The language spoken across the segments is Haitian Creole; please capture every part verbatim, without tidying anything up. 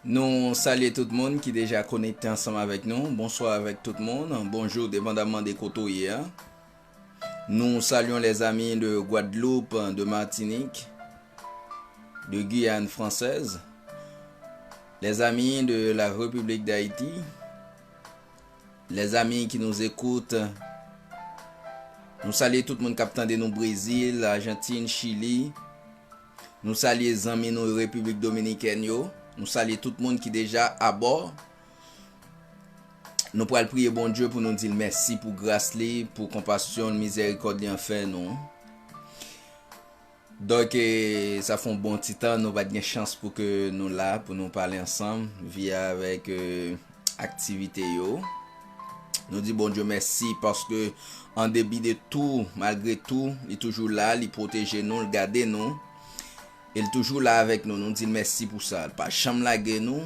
Nou salye tout moun ki deja konekte ansanm avèk nou. Bonswa avèk tout moun. Bonjou, depandaman de kote w ye a. Nous saluons les amis de Guadeloupe, de Martinique, de Guyane française, les amis de la République d'Haïti, les amis qui nous écoutent. Nou salye tout moun k ap tande nou Brezil, Ajantin, Chili. Nou salye zanmi nou Repiblik Dominikèn yo. Nou salye tout moun ki deja abò. Nou pral priye Bondye pou nou di l mèsi pou gras li, pou konpasyon l, mizèrikòd li anvè nou. Donk, eh, sa fè yon bon ti tan nou pa t gen chans pou ke nou la, pou nou pale ansanm, via avèk, eh, aktivite yo. Nou di Bondye mèsi paske an depi de tou, malgre tou, li toujou la, li pwoteje nou, li gade nou. E l toujou la avèk nou. Nou di l mèsi pou sa. L pa janm lage nou,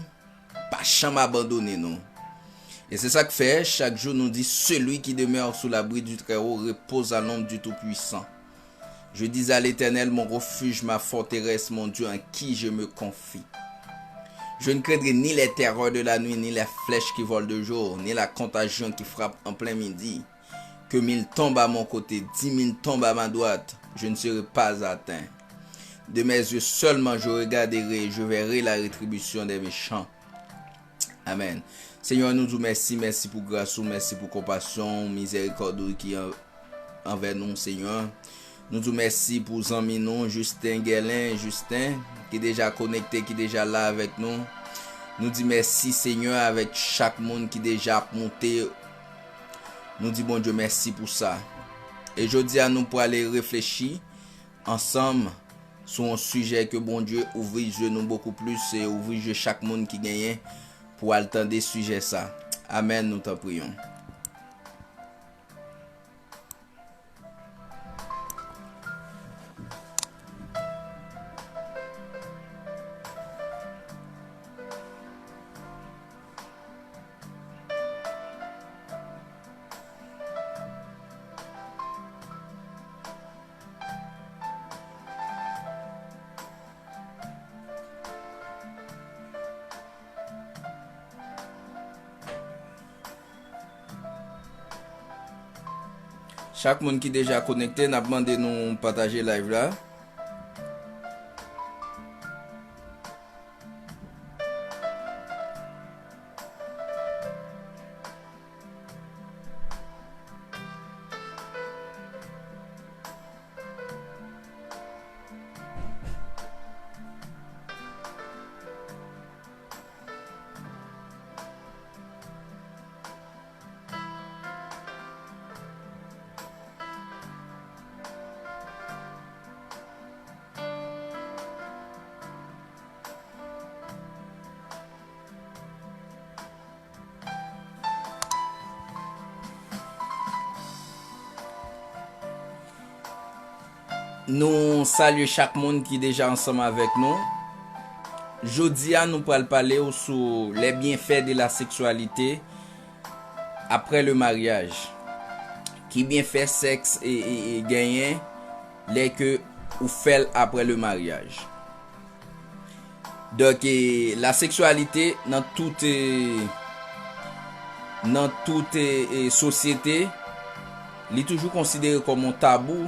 pa janm abandone nou. E se sa k fè, chak jou nou di, celui qui demeure sous l'abri du Très-Haut repose à l'ombre du Tout-Puissant. Je dis à l'Éternel, mon refuge, ma forteresse, mon Dieu en qui je me confie. Je ne craindrai ni les terreurs de la nuit, ni les flèches qui volent de jour, ni la contagion qui frappe en plein midi. Que mille tombent à mon côté, dix mille tombent à ma droite, je ne serai pas atteint. De mes yeux seulement je regarderai et je verrai la rétribution des méchants. Amèn. Senyè, nou di w mèsi, mèsi pou gras ou, mèsi pou konpasyon w, mizèrikòd ou ki an-, anvè nou, Senyè. Nou di w mèsi pou zanmi nou, Justin Guerlain, Justin, ki deja konekte, ki deja la avèk nou. Nou di mèsi, Senyè, avèk chak moun ki deja ap moute. Nou di Bondye mèsi pou sa. E jodi a, nou prale reflechi ansanm sou yon sijè ke Bondye ouvri zye nou bokou plis e ouvri zye chak moun ki genyen pou al tande sijè sa. Amèn, nou t ap priye. Chak moun ki deja konekte, n ap mande nou pataje live la. Nou salye chak moun ki deja ansanm avèk nou. Jodi a, nou pral pale w sou les bienfaits de la sexualité après le mariage. Ki byenfè sèks e, e, e genyen lè ke ou fè l apre le maryaj? Donk, e, la seksyalite nan tout, e, nan tout, e, e, sosyete, li toujou konsidere kòm yon tabou.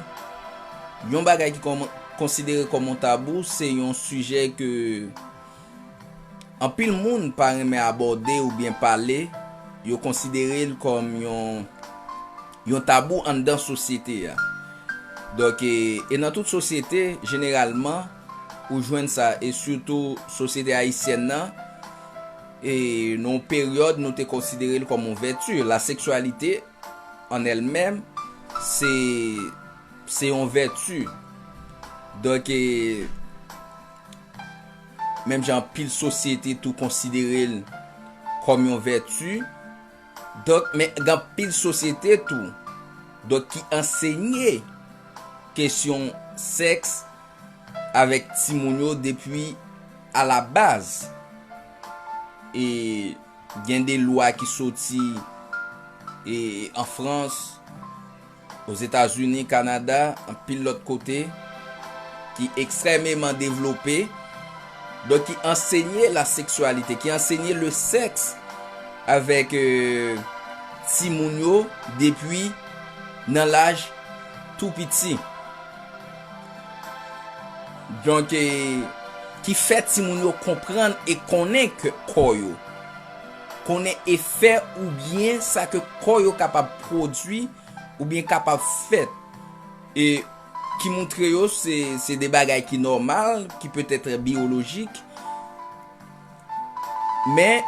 Yon bagay ki kòm, konsidere kòm yon tabou, se yon sijè ke anpil moun pa renmen abòde oubyen pale, yo konsidere l kòm yon, yon tabou anndan sosyete a. Donk, e, e nan tout sosyete, jeneralman, ou jwenn sa, e sitou sosyete ayisyèn nan, e nan yon peryòd, nou te konsidere l kòm yon vèti. Laseksyalite, an èl menm, se, se yon vèti. Donk, e, menm jan anpil sosyete tou konsidere l kòm yon vèti. Donk, men gen anpil sosyete tou, donk, ki ansenye kesyon sèks avèk timoun yo depi alabaz. E gen de lwa ki soti, e, an Frans, Ozetazini, Kanada, anpil lòt kote, ki ekstrèmeman devlope, Donk, ki ansenye la seksyalite, ki ansenye le sèks avèk, euh, timoun yo depi nan laj tou piti. Donk, eh, ki fè timoun yo konprann e konnen k-, kò yo. Konnen efè oubyen sa ke kò yo kapab pwodui oubyen kapab fè. E ki montre yo se, se de bagay ki nòmal, ki petèt biyolojik. Men,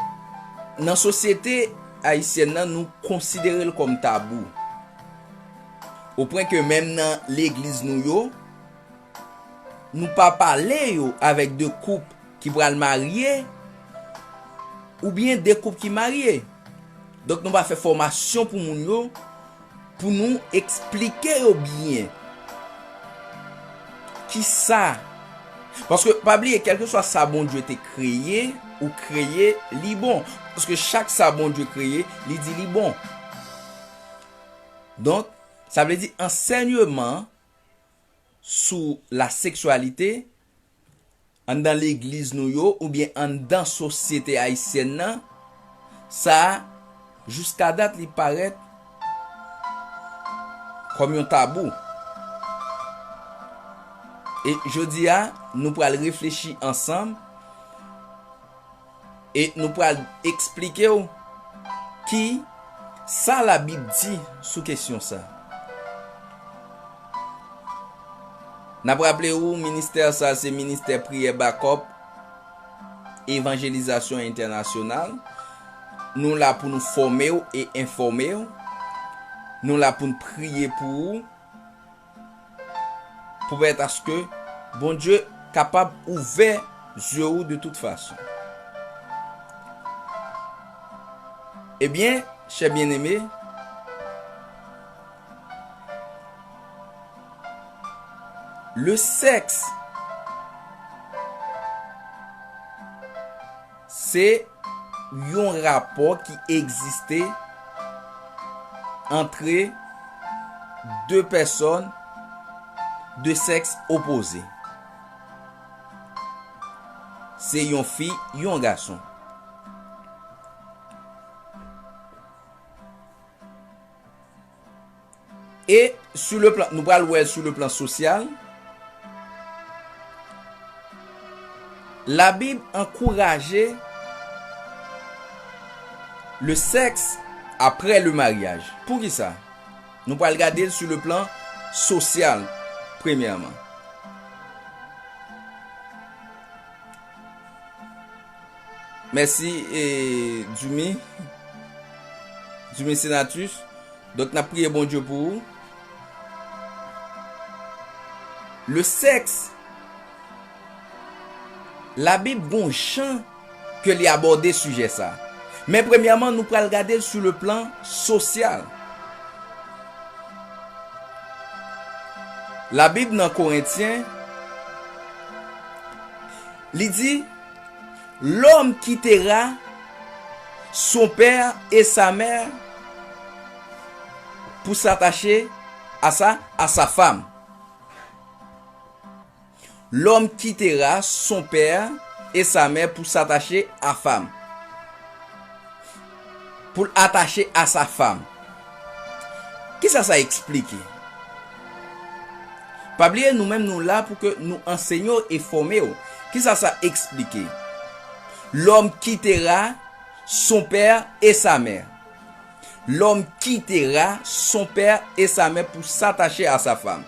nan sosyete ayisyèn nan, nou konsidere l kòm tabou. Opwen ke menm nan legliz nou yo, nou pa pale yo avèk de koup ki pral marye, oubyen de koup ki marye. Donk, nou pa fè fòmasyon pou moun yo, pou nou eksplike yo byen. Kisa? Paske, pa bliye, kèlkeswa sa Bondye te kreye, ou kreye, li bon. Paske chak sa Bondye kreye, li di li bon. Donk, sa vle di ansèyman sou la seksyalite anndan legliz nou yo oubyen anndan sosyete ayisyèn nan, sa a, jiska dat, li parèt kòm yon tabou. E jodi a, nou pral reflechi ansanm e nou pral eksplike w ki sa Labib di sou kesyon sa. N ap raple w, ministè sa se ministè priyè bakòp, evanjelizasyon entènasyonal. Nou la pou nou fòme w e enfòme w. Nou la pou n priye pou ou. Pou pèmèt aske Bondye kapab ouvè zye ou de tout fason. Ebyen, chè byeneme, le sèks, se yon rapò ki egziste antre de pèsòn de sèks opoze. Se yon fi, yon gason. E sou le plan, nou pral wè sou le plan sosyal, Labib ankouraje le sèks aprè le maryaj. Poukisa? Nou pral gade l sou le plan sosyal, premyèman. Mèsi, e, Djumi. Djumi Senatus. Donk, n ap priye Bondye pou ou. Le sèks, Labib gon jan ke li abòde sijè sa. Men premyèman, nou pral gade l sou le plan sosyal. Labib nan Korentyen, li di, L'homme quittera son père et sa mère pour s'attacher à sa, à sa femme. L'homme quittera son père et sa mère pour s'attacher à femme. Pou l atache a sa fam. Kisa sa eksplike? Pa bliye, nou menm nou la pou ke nou ansenye w e fòme w. Kisa sa eksplike? L'homme quittera son père et sa mère. L'homme quittera son père et sa mère pour s'attacher à sa femme.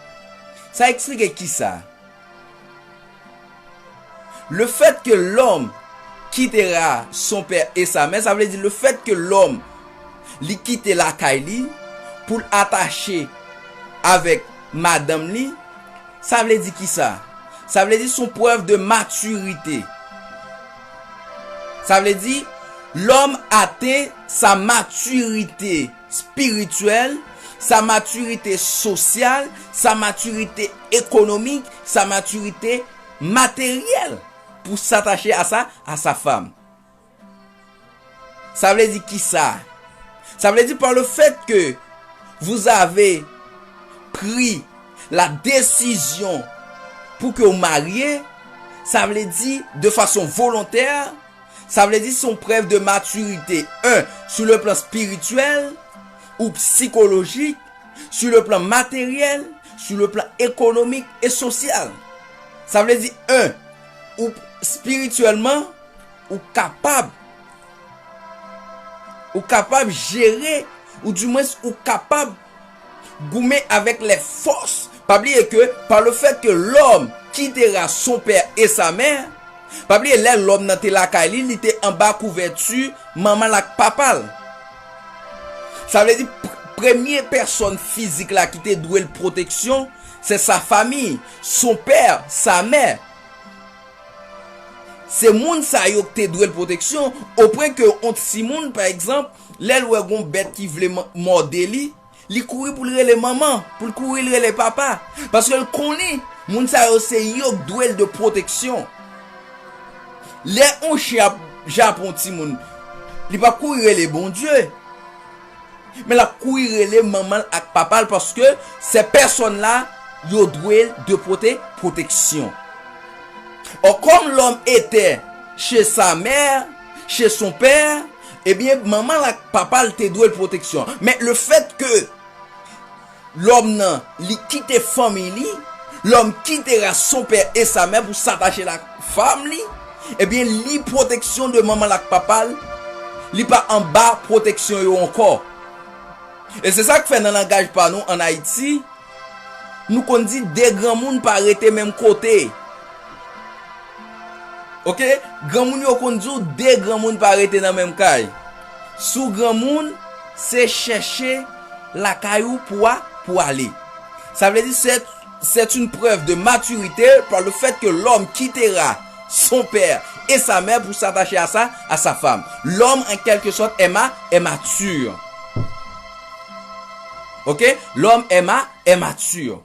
Sa eksplike kisa? Le fait que l'homme quittera son père et sa mère, sa vle di le fait que l'homme li kite lakay li pou l atache avèk madanm li, sa vle di kisa? Sa vle di son prèv de matirite. Sa vle di, lòm aten sa matirite spirityèl, sa matirite sosyal, sa matirite ekonomik, sa matirite materyèl pou s'attacher à sa, à sa femme. Sa vle di kisa? Sa vle di par le fait que vous avez pris la décision pou ke w marye, Sa vle di de fason volontè, sa vle di se yon prèv de matirite, un, sur le plan spirituel ou psychologique, sur le plan matériel, sur le plan économique et social. Sa vle di, un, ou espirityèlman, ou kapab, ou kapab jere, ou dimwens ou kapab goumen avec les forces. Pa bliye ke par le fait que l'homme quittera son père et sa mère, pa bliye lè lòm nan te lakay li, li te anba kouvèti manman l ak papa l. Sa vle di, pr- premye pèsòn fizik la ki te dwe l pwoteksyon, se sa fami, son père, sa mère. Se moun sa yo ki te dwe l pwoteksyon, opwen ke yon timoun, pa egzanp, lè l wè gon bèt ki vle m- mòde li, li kouri pou l rele manman, pou l kouri l rele papa. Paske l konnen moun sa yo se yo k dwe l de pwoteksyon. Lè yon chen ap jape yon timoun, li p ap kouri rele Bondye. Men l ap kouri rele manman l ak papa l paske se pèsòn la yo dwe l de pwote pwoteksyon. Or, comme l'homme était chez sa mère, chez son père, ebyen, manman l ak papa l te dwe l pwoteksyon. Men le fait que lòm nan, li kite fanmi li, l'homme quittera son père et sa mère pour s'attacher la femme li, ebyen, li pwoteksyon de manman l ak papa l, li pa anba pwoteksyon yo ankò. E se sa k fè nan langaj pa nou ann Ayiti, nou konn di de granmoun pa rete menm kote. Oke? Granmoun yo konn di w de granmoun pa rete nan menm kay. Si w granmoun, se chèche lakay ou pou a pou ale. Sa vle di, c'est, c'est une preuve de maturité par le fait que l'homme quittera son père et sa mère pour s'attacher à sa, à sa femme. L'homme, en quelque sorte, est ma, est mature. Oke? L'homme est ma, est mature.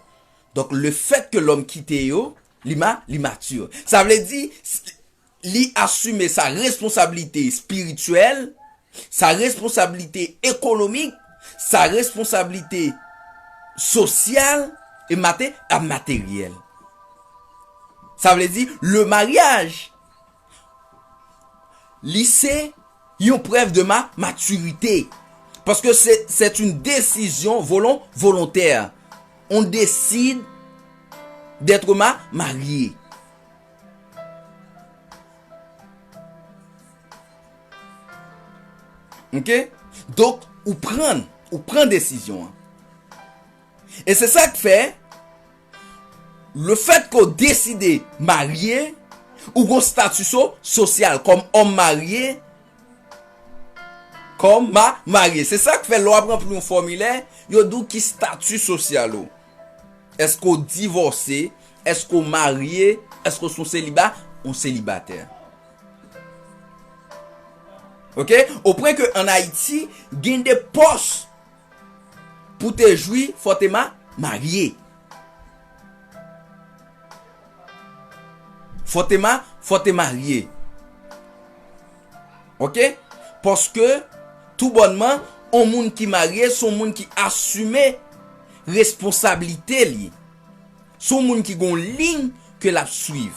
Donk, le fait que l'homme kite yo, li ma, li mature. Sa vle di, s- li asime sa responsablite espirityèl, sa responsablite ekonomik, sa responsablite sosyal e mate- a materyèl. Sa vle di, le mariage, li se yon prèv de ma matirite. Paske se, c'est une décision volon, volontaire. On décide d'être ma, marié. Oke? Donk, ou pran, ou pran desizyon an. E se sa k fè, le fait que w deside marye, ou gon stati so, sosyal, kòm òm marye, kòm ma, marye. Se sa k fè lè w ap ranpli yon fòmilè, yo di w ki stati sosyal ou. Èske w divòse? Èske w marye? Èske w se yon seliba? Yon selibatè. Oke? Opwen ke ann Ayiti, gen de pòs pou te jwi, fò te ma, marye. Fò te ma, fò te marye. Oke? Paske, tou bònman, yon moun ki marye, se yon moun ki asime responsablite li. Se yon moun ki gon liy ke l ap swiv.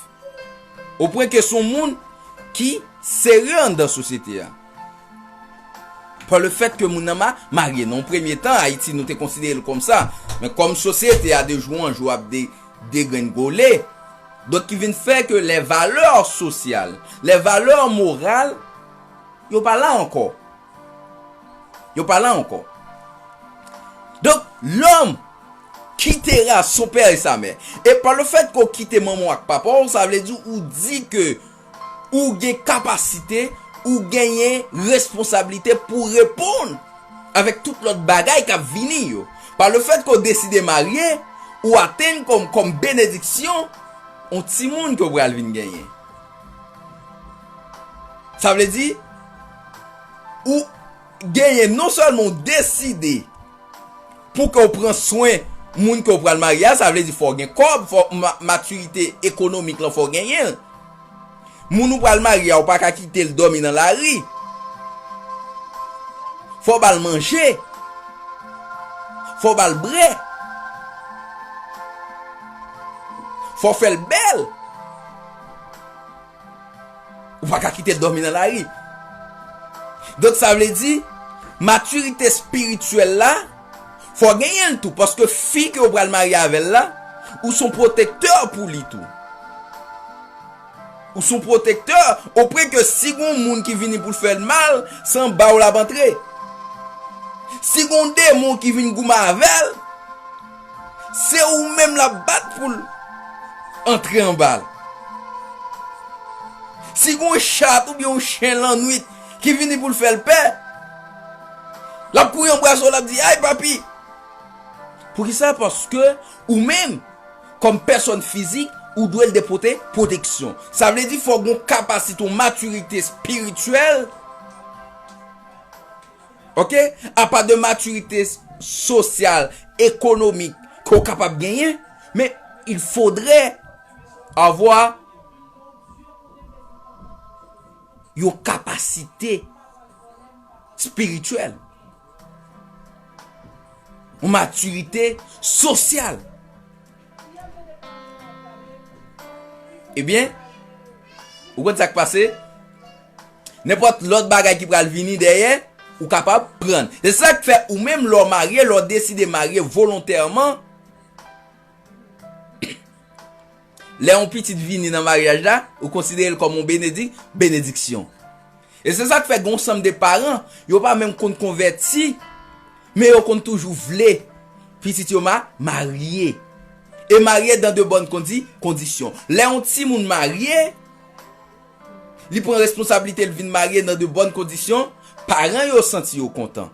Opwen ke se yon moun ki serye anndan sosyete a. Pa le fèt ke moun nan ma, marye. Nan yon premye tan, Ayiti, nou te konsidere l kòm sa. Men kòm sosyete a de jou an jou ap de, degrengole, donk ki vin fè ke les valeurs sociales, les valeurs morales, yo pa la ankò. Yo pa la ankò. Donk, l'homme quittera son père et sa mère. E pa le fèt ke w kite manman w ak papa w, sa vle di ou di ke ou gen kapasite, ou genyen responsablite pou reponn avèk tout lòt bagay k ap vini yo. Pa le fèt ke w deside marye, ou atenn kòm, kòm benediksyon, yon timoun ke w pral vin genyen. Sa vle di, ou genyen non sèlman w deside pou ke w pran swen moun ke w pral marye a, sa vle di fò w gen kòb, fò ma- matirite ekonomik lan fò w genyen l. Moun ou pral marye a, ou pa ka kite l dòmi nan lari. Fò w ba l manje. Fò w ba l bwè. Fò w fè l bèl. Ou pa ka kite l dòmi nan lari. Donk, sa vle di, matirite espirityèl la, fò w genyen l tou, paske fi ke w pral marye avè l la, ou se yon pwotektè pou li tou. Ou se yon pwotektè, opwen ke si gon moun ki vini pou l fè l mal, se anba w l ap antre. Si gon demon ki vin goumen avè l, se ou menm l ap bat pou l antre anba l. Si gon chat oubyen yon chen lannwit ki vini pou l fè l pè, l ap kouri anbrase w, l ap di, "Ay, papi!" Poukisa? Paske ou menm, kòm pèsòn fizik, ou dwe l de pote pwoteksyon. Sa vle di, fò gon kapasite, yon matirite espirityèl, oke? Apa de matirite sosyal, ekonomik, ke w kapab genyen, men il faudrait avoir yon kapasite espirityèl, yon matirite sosyal. Ebyen, ou konn sa k pase? Nenpòt lòt bagay ki pral vini dèyè, ou kapab pran. Se sa k fè ou menm, lè w marye, lè w deside marye volontèman, lè yon pitit vini nan maryaj la, ou konsidere l kòm yon benedik-, benediksyon. E se sa k fè gen yon sanm de paran, yo pa menm konn konvèti, men yo konn toujou vle pitit yo ma-, marye. E marye dans de bonnes condi-, conditions. Lè yon timoun marye, li pran responsablite, l vin marye dans de bonnes conditions, paran yo santi yo kontan.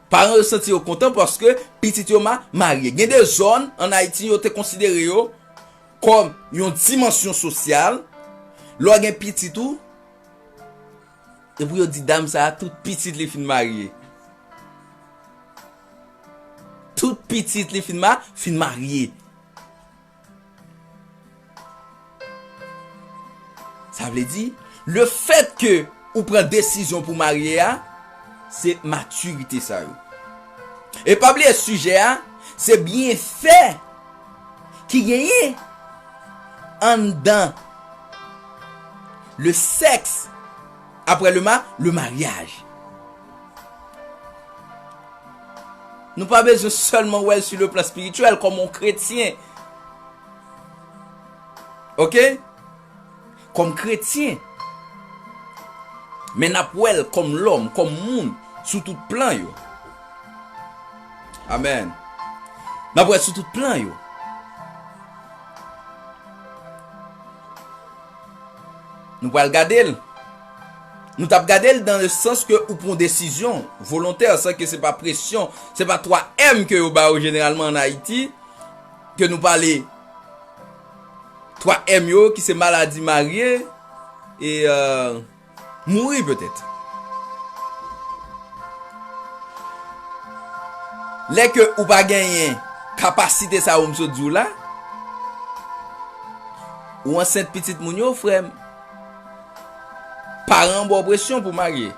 Paran yo santi yo kontan paske pitit yo ma-, marye. Gen de zòn ann Ayiti, yo te konsidere yo kòm yon dimansyon sosyal. Lè w gen pitit ou, epi yo di dam sa a, tout pitit li fin marye. Tout pitit li fin ma-, fin marye. Sa vle di, le fèt ke ou pran desizyon pou marye a, se matirite sa yo. E pa bliye sijè a, se byenfè ki genyen anndan le sexe après le ma-, le mariage. Nou pa bezwen sèlman wè l sur le plan spirituel kòm yon kretyen. Oke? Kòm kretyen. Men n ap wè l kòm lòm, kòm moun, sou tout plan yo. Amèn. N ap wè l sou tout plan yo. Nou pral gade l. Nou t ap gade l dans le sens ke ou pran yon desizyon volontè, san ke se pa presyon, se pa twa M ke yo ba yo jeneralman ann Ayiti, ke nou pale twa M yo, ki se maladi, marye, e, euh, mouri petèt. Lè ke ou pa genyen kapasite sa yo m sot di w la, ou ansent pitit moun yo, frè m, paran an ba w presyon pou w marye.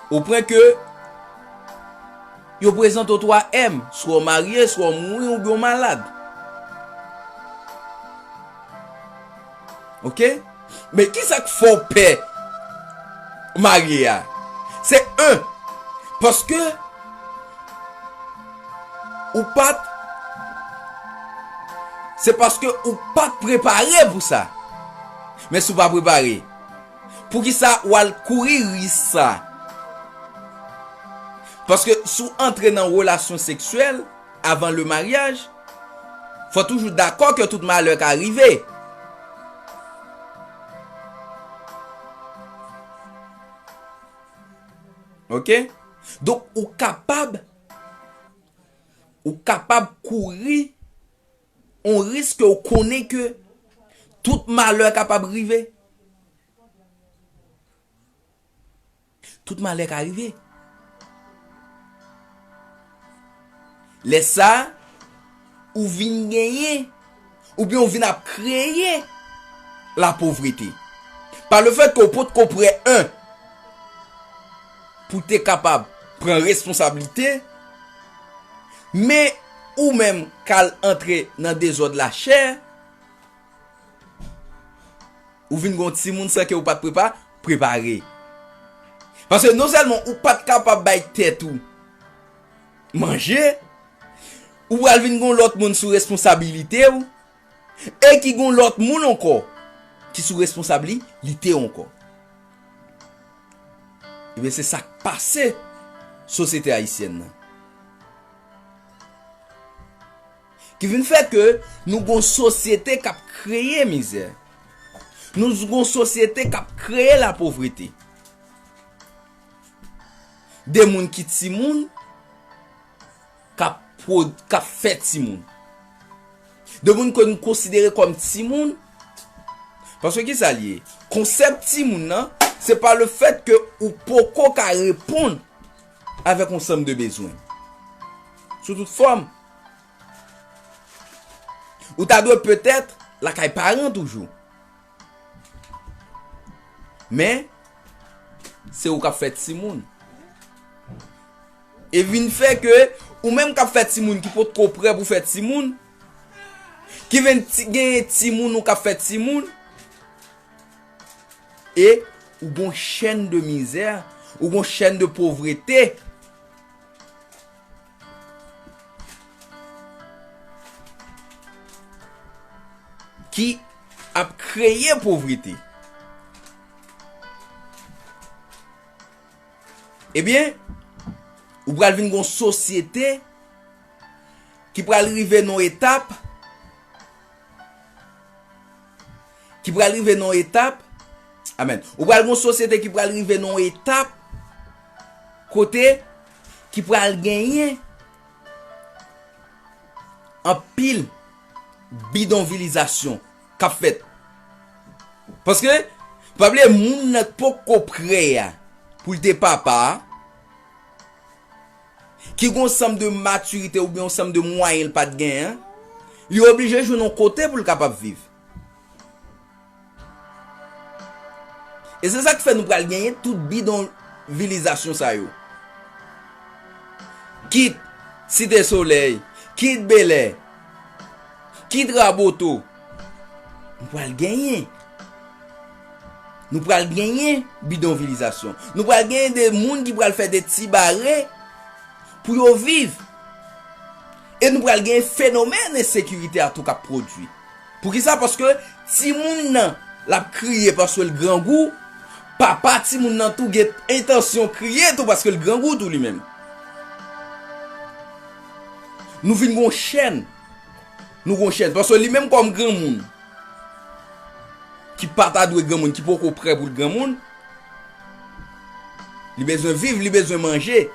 Opwen ke yo prezante w twa M, swa w marye, swa w mouri, oubyen w malad. Oke? Men kisa k fè w pè marye a? Se en, paske ou pa t, se paske ou pa t prepare pou sa. Men si w pa prepare, poukisa w al kouri risk sa? Paske si w antre nan relasyon seksyèl avan le maryaj, fò toujou dakò ke tout malè ka rive. Oke? Donk, ou kapab, ou kapab kouri yon risk ke w konnen ke tout malè kapab rive. Tout malè ka rive. Lè sa a, ou vin genyen, oubyen ou vin ap kreye lapovrete. Pa le fèt ke w potko prè, en, pou te kapab pran responsablite, men ou menm k al antre nan dezòd lachè, Ou vin gen yon timoun san ke ou pa t prepa, prepare. Paske non sèlman ou pa t kapab bay tèt ou manje, ou pral vin gen yon lòt moun sou responsabilite w, e ki gen yon lòt moun ankò ki sou responsabilite w ankò. Ebyen, se sa k pase sosyete ayisyèn nan. Ki vin fè ke nou gon sosyete k ap kreye mizè. Nou gon sosyete k ap kreye lapovrete. De moun ki timoun, k ap pwod-, k ap fè timoun. De moun ke nou konsidere kòm timoun. Paske ki sa l ye? Konsèp timoun nan, se pa le fèt ke ou poko ka reponn avèk yon sanm de bezwen. Sou tout fòm. Ou ta dwe petèt lakay paran toujou. Men, se ou k ap fè timoun. E vin fè ke ou menm k ap fè timoun ki potko prè pou fè timoun, ki vin ti-, genyen timoun ou k ap fè timoun, e ou gon chèn de mizè, ou gon chèn de povrete ki ap kreye povrete. Ebyen, ou pral vin gon sosyete ki pral rive nan etap, ki pral rive nan etap, amèn. Ou pral gon sosyete ki pral rive nan etap kote ki pral genyen anpil bidonvilizasyon k ap fèt. Paske, pa bliye, moun nan k poko prè a pou l te papa a, ki gon sanm de matirite oubyen yon sanm de mwayen l pa t genyen, li oblije jwenn yon kote pou l kapab viv. E se sa k fè nou pral genyen tout bidonvilizasyon sa yo. Kit Site Solèy, kit Bèlè, kit Raboto, nou pral genyen. Nou pral genyen bidonvilizasyon. Nou pral genyen de moun ki pral fè de ti bare pou yo viv. E nou pral genyen fenomèn ensekirite a tou k ap pwodui. Poukisa? Paske timoun nan, l ap kriye paske l grangou, papa timoun nan tou gen entansyon kriye tou paske l grangou tou li menm. Nou vin gon chèn. Nou gon chèn. Paske li menm kòm granmoun, ki pa ta dwe granmoun, ki poko prè pou l granmoun, li bezwen viv, li bezwen manje.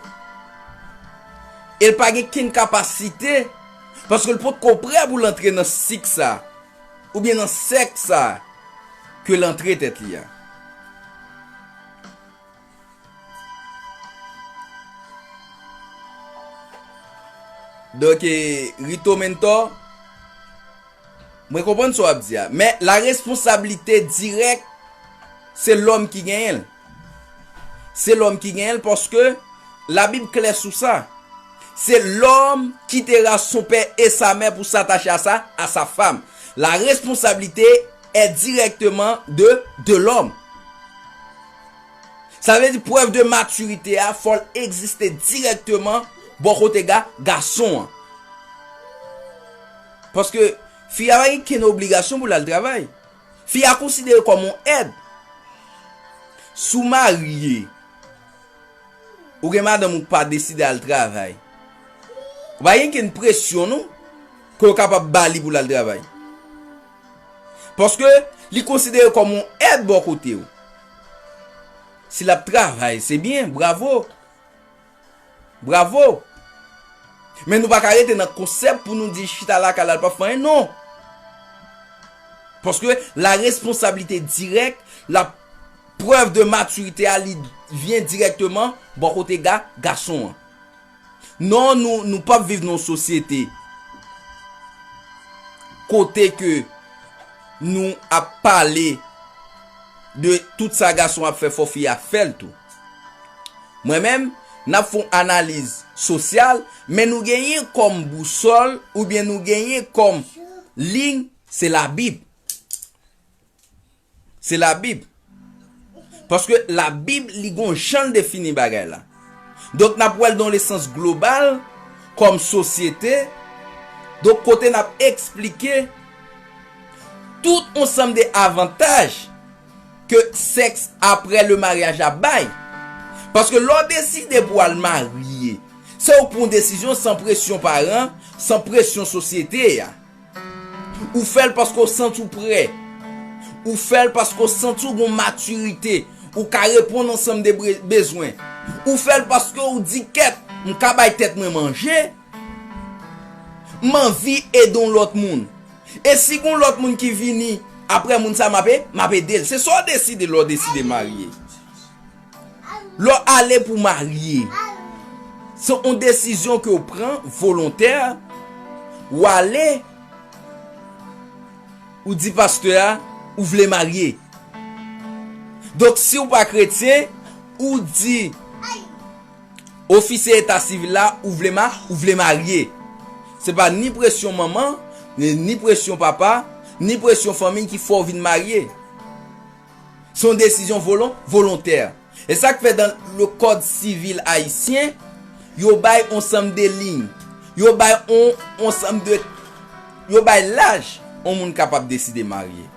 E l pa gen kenn kapasite, paske l potko prè pou l antre nan sik sa, oubyen nan sèk sa, ke l antre tèt li a. Donk, e, Rito Mentor, mwen konprann sa w ap di a. Men, la responsablite dirèk, se lòm ki genyen l. Se lòm ki genyen l, paske Labib klè sou sa. C'est l'homme qui quittera son père et sa mère pour s'attacher à sa, à sa femme. La responsabilité est directement de, de l'homme. Sa vle di prèv de matirite a, fò l egziste dirèkteman bò kote ga, gason an. Paske fi a pa gen kenn obligasyon pou l al travay. Fi a konsidere kòm yon èd. Si w marye, ou gen madanm ou k pa deside al travay, ou pa gen kenn presyon non, ke w kapab ba li pou l al travay. Paske li konsidere kòm yon èd bò kote w. Si l ap travay, se byen, bravo. Bravo. Men nou pa ka rete nan konsèp pou nou di chita lakay la, l p ap fè anyen, non. Paske la responsabilite dirèk, la prèv de matirite a, li vyen dirèkteman bò kote ga, gason an. Non, nou, nou p ap viv nan yon sosyete kote ke nou ap pale de tout sa gason ap fè, fò fi a fè l tou. Mwen menm, n ap fè yon analiz sosyal, men nou genyen kòm bousòl, oubyen nou genyen kòm liy, se Labib. Se Labib. Paske Labib, li gon jan l defini bagay la. Donk, n ap wè l nan lesans global, kòm sosyete. Donk, kote n ap eksplike tout yon sanm de avantaj ke sèks apre le maryaj ap bay. Paske lè w deside pou w al marye, se ou k pran desizyon san presyon paran, san presyon sosyete a. Ou fè l paske w santi w prè. Ou fè l paske w santi w gon matirite. Ou ka reponn ansanm de bre- bezwen. Ou fè l paske w di, "Kèt, m ka bay tèt mwen manje. M anvi ede yon lòt moun. E si gon lòt moun ki vini apre moun sa, m ap e- m ap ede l." Se sa w deside lè w deside marye. Lè w ale pou marye, se yon desizyon ke w pran volontè, w ale, ou di pastè a, ou vle marye. Donk, si w pa kretyen, ou di ofisye eta sivil la, ou vle ma- ou vle marye. Se pa ni presyon manman, ni, ni presyon papa, ni presyon fanmi ki fè w vin marye. Se yon desizyon volon- volontè. E sa k fè dan le kòd sivil ayisyen, yo bay yon sanm de liy. Yo bay yon, yon sanm de, yo bay laj yon moun kapab deside marye.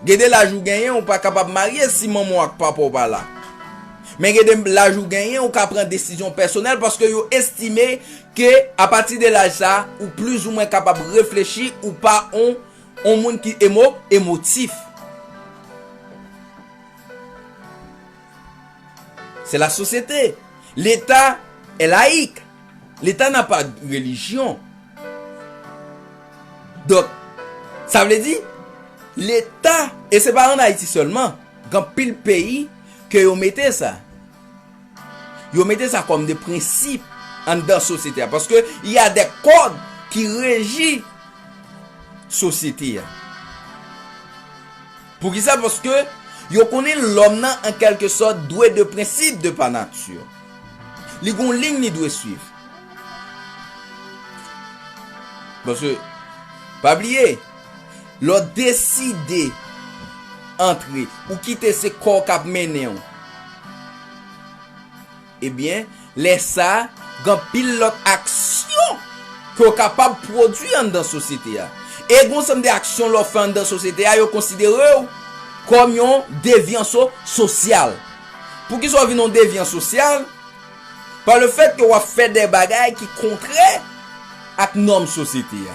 Gen de laj ou genyen, ou pa kapab marye si manman w ak papa w pa la. Men gen de laj ou genyen, ou ka pran desizyon pèsonèl paske yo estime ke apati de laj sa, ou plizoumwen kapab reflechi, ou pa yon, yon moun ki emo- emotif. C'est la société. L'État est laïque. L'État n'a pas de religion. Donk, sa vle di, Leta, e se pa ann Ayiti sèlman, gen anpil peyi ke yo mete sa. Yo mete sa kòm de prensip anndan sosyete a, paske y a de kòd ki reji sosyete a. Poukisa? Paske yo konnen lòm nan, an kèlke sòt, dwe de prensip de pa nati. Li gon liy li dwe swiv. Paske, pa bliye, lè w deside antre, ou kite se kò w k ap mennen w. Ebyen, lè sa a, gen anpil lòt aksyon ke w kapab pwodui anndan sosyete a. E gen yon sanm de aksyon lè w fè anndan sosyete a, yo konsidere w kòm yon devyan so- sosyal. Poukisa w vin yon devyan sosyal? Pa le fèt ke w ap fè de bagay ki kontrè ak nòm sosyete a,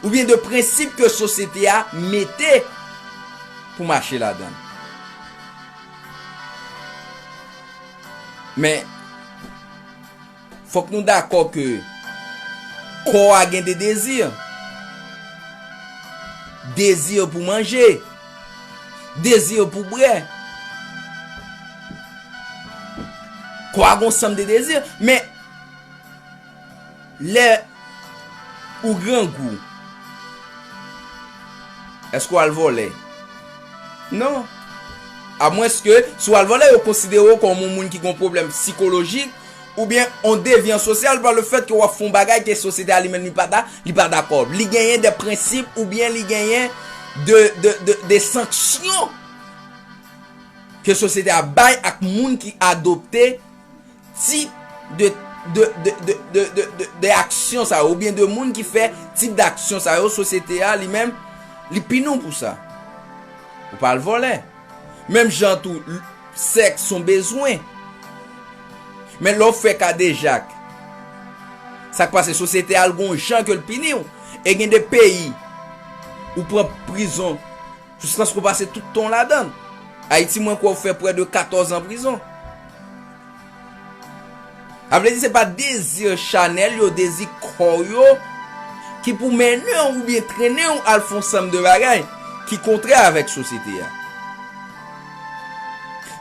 oubyen de prensip ke sosyete a mete pou mache ladan l. Men, fòk nou dakò ke kò a gen de dezi. Dezi pou manje, dezi pou bwè. Kò a gon sanm de dezi, men lè ou grangou, èske w al vòlè? Non. Amwenske, si w al vòlè, yo konsidere w kòm yon moun ki gon pwoblèm sikolojik, oubyen yon devyan sosyal pa le fèt ke w ap fè yon bagay ke sosyete a li menm li pa da- li pa dakò. Li genyen de prensip oubyen li genyen de, de, de, de sanksyon ke sosyete a bay ak moun ki adopte tip de, de, de aksyon sa yo, oubyen de moun ki fè tip de aksyon sa yo, sosyete a li menm, li pini w pou sa. Ou pa al vòlè. Menm jan tou, l- sèks se yon bezwen. Men lè w fè kadejak, sa k pase, sosyete a l gon jan ke l pini w. E gen de peyi, ou pran prizon jiskaske w pase tout tan w ladan l. Ayiti, mwen kwè w fè prè de katòz an prizon. Sa vle di se pa dezi chanèl yo, dezi kò yo ki pou mennen w oubyen trennen w al fè yon sanm de bagay ki kontrè avèk sosyete a.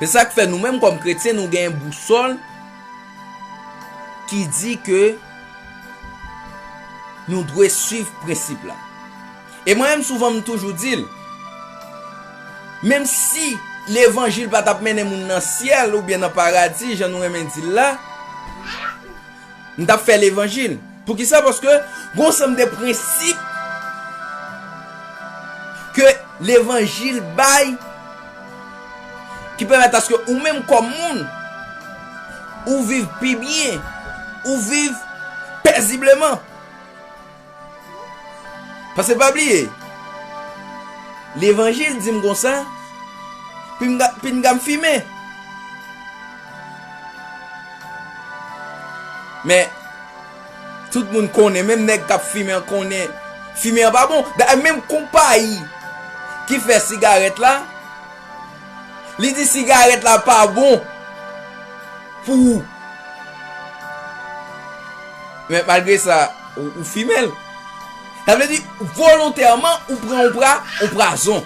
Se sa k fè nou menm kòm kretyen, nou gen bousòl ki di ke nou dwe swiv prensip la. E mwen menm, souvan, m toujou di l, menm si levanjil pa t ap mennen moun nan syèl oubyen nan paradi, jan nou renmen di l la, m t ap fè levanjil. Poukisa? Paske gon sanm de prensip ke levanjil bay ki pèmèt aske ou menm kòm moun, ou viv pi byen, ou viv pèzibleman. Paske pa bliye, levanjil di m konsa, pinga, pinga m fimen. Men, tout moun konnen, menm nèg k ap fimen an konnen fimen an pa bon. Dayè, menm konpayi ki fè sigarèt la, li di sigarèt la pa bon pou ou. Men malgre sa, ou, ou fimen l. Sa vle di, volontèman, ou pran yon pra, yon prazon.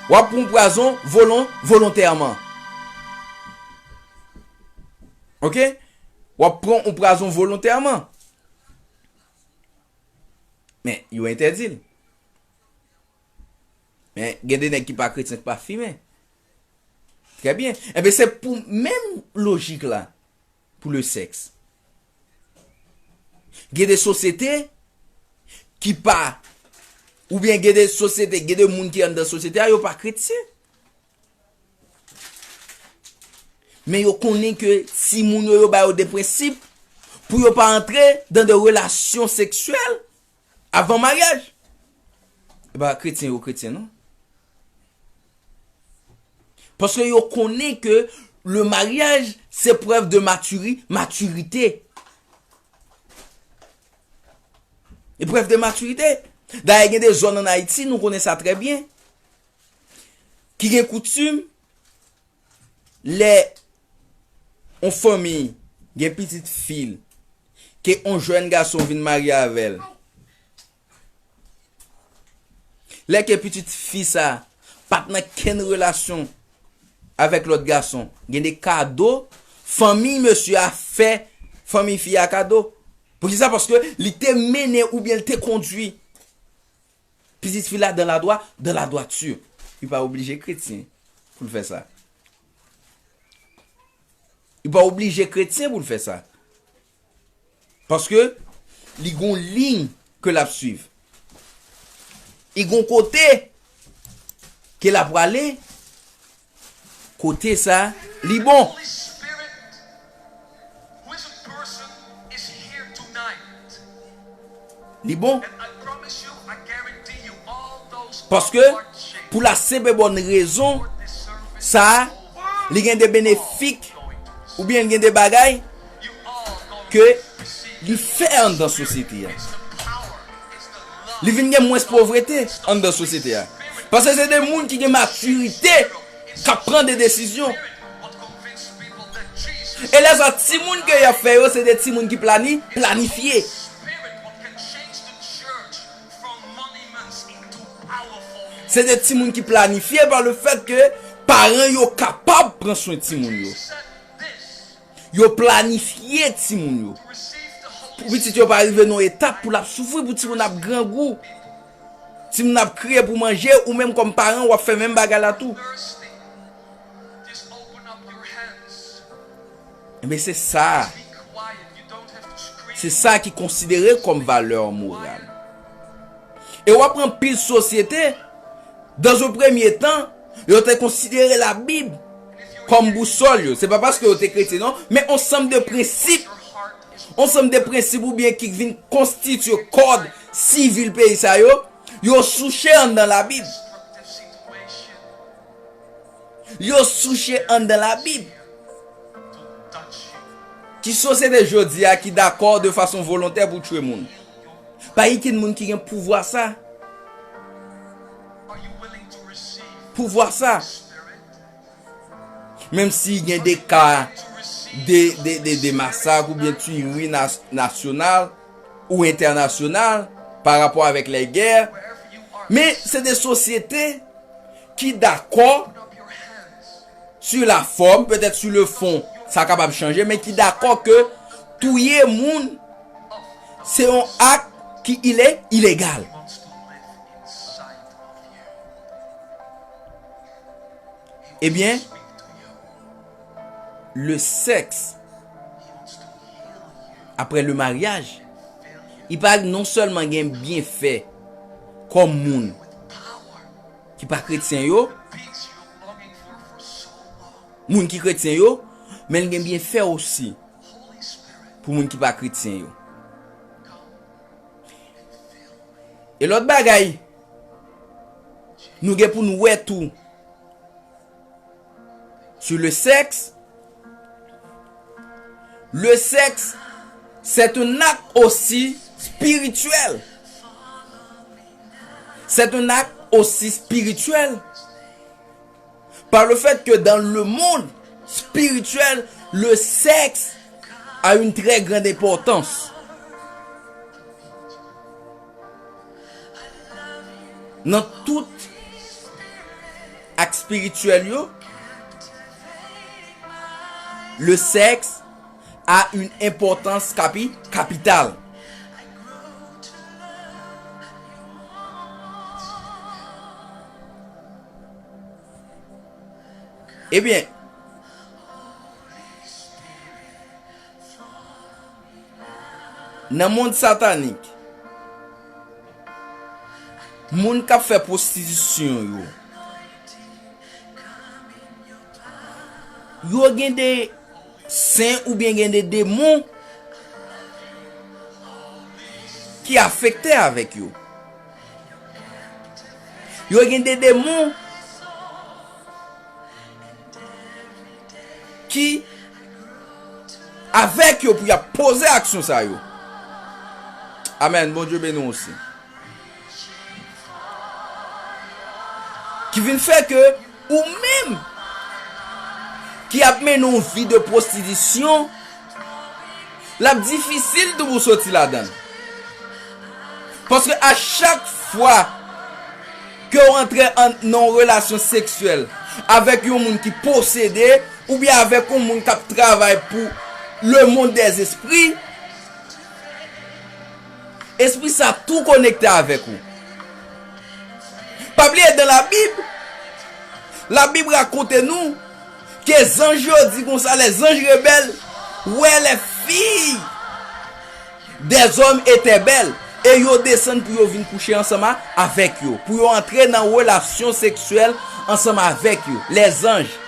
W ap pran yon prazon volon, volontèman. Oke? W ap pran yon prazon volontèman. Men, yo entèdi l. Men, gen de nèg ki pa kretyen ki pa fimen. Trè byen. Enben, se pou menm lojik la, pou le sèks. Gen de sosyete ki pa, oubyen gen de sosyete, gen de moun ki anndan sosyete a, yo pa kretyen. Men yo konnen ke timoun yo, yo ba yo de prensip pou yo pa antre dan de relasyon seksyèl avan maryaj. E pa kretyen yo kretyen, non. Paske yo konnen ke le mariage, se preuve de maturi-, maturité. E preuve de maturité. Dayè, gen de zòn ann Ayiti, nou konnen sa trè byen, ki gen koutim, lè yon fanmi gen pitit fi l, ke yon jèn gason vin marye avè l, lè ke pitit fi sa pa t nan kenn relasyon avèk lòt gason, gen de kado, fanmi mesye a fè fanmi fi a kado. Poukisa? Paske li te mennen oubyen li te kondui pitit fi la dans la dwa-, dans la droiture. Li pa oblije kretyen pou l fè sa. Li pa oblije kretyen pou l fè sa. Paske li gon liy ke l ap swiv. Li gon kote ke l ap prale. Kote sa, li bon. Li bon. Paske, pou la senp e bòn rezon, sa, li gen de benefik, oubyen li gen de bagay ke li fè anndan sosyete a. Li vin gen mwens povrete anndan sosyete a. Paske se de moun ki gen matirite, k ap pran de desizyon. E lè sa, timoun ke y ap fè yo, se de timoun ki plani-, planifye. Se de timoun ki planifye pa le fèt ke paran yo kapab pran swen timoun yo. Yo planifye timoun yo. Pou pitit yo pa rive nan yon etap pou l ap soufri, pou timoun ap grangou. Timoun ap kriye pou manje, ou menm kòm paran, w ap fè menm bagay la tou. Enben, se sa. Se sa ki konsidere kòm valè moral. E w ap pran anpil sosyete, dans un premier temps, yo te konsidere Labib kòm bousòl yo. Se pa paske yo te kretyen, non, men on sanm de prensip, on sanm de prensip oubyen ki vin konstitye kòd sivil peyi sa yo, yo souche anndan Labib. Yo souche anndan Labib. Ki sosyete jodi a ki dakò de fason volontè pou tchwe moun? Pa gen moun ki gen pouvwa sa. Pouvwa sa. Menm si gen de ka de, de, de, de masak oubyen tiyri nas-, nasyonal ou entènasyonal pa rapò avèk lè gè, men se de sosyete ki dakò sur la forme, peut-être sur le fond, sa kapab chanje, men ki dakò ke touye moun, se yon ak ki ile-, ilegal. Ebyen, le sèks, apre le maryaj, li pa non sèlman gen byenfè kòm moun, ki pa kretyen yo, moun ki kretyen yo, men l gen byenfè osi pou moun ki pa kretyen yo. E lòt bagay, nou gen pou nou wè tou sou le sèks. Le sèks, c'est un acte aussi spirituel. C'est un acte aussi spirituel. Par le fait que dans le monde spirituel, le sexe a une très grande importance. Nan tout ak espirityèl yo, le sexe a une importance capi-, capitale. Ebyen, nan mond satanik, moun k ap fè pwostitisyon yo, yo gen de sen oubyen gen de demon ki afekte avèk yo. Yo gen de demon ki avèk yo pou y ap poze aksyon sa yo. Amèn. Bondye beni w osi. Ki vin fè ke ou menm ki ap mennen yon vi de pwostitisyon, l ap difisil tou pou w soti ladan l. Paske a chak fwa ke w antre an, nan yon relasyon seksyèl avèk yon moun ki posede, oubyen avèk yon moun k ap travay pou le monde des esprits, espri sa tou konekte avèk ou. Pa bliye, dans la Bible, la Bible raconte nous que zanj yo di konsa, les anges rebelles, ouais, les filles des hommes étaient belles, e yo desann pou yo vin kouche ansanm a, avèk yo, pou yo antre nan relasyon seksyèl ansanm avèk yo, les anges.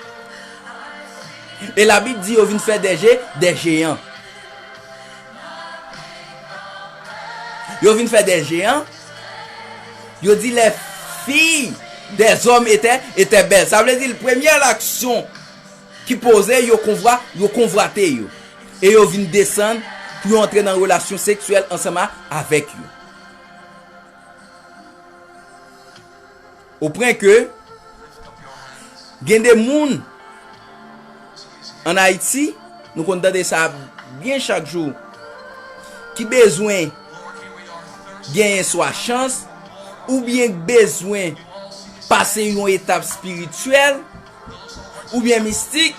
E Labib di yo vin fè des jé-, des géants. Yo vin fè des géants. Yo di les filles des hommes étaient, étaient belles. Sa vle di, premyè aksyon ki poze, yo konvwa-, yo konvwate yo. E yo vin desann pou yo antre nan relasyon seksyèl ansanm a, avèk yo. Au point que gen de moun an Ayiti, nou konn tande sa byen chak jou, ki bezwen genyen swa chans, oubyen bezwen pase yon etap espirityèl, oubyen mistik,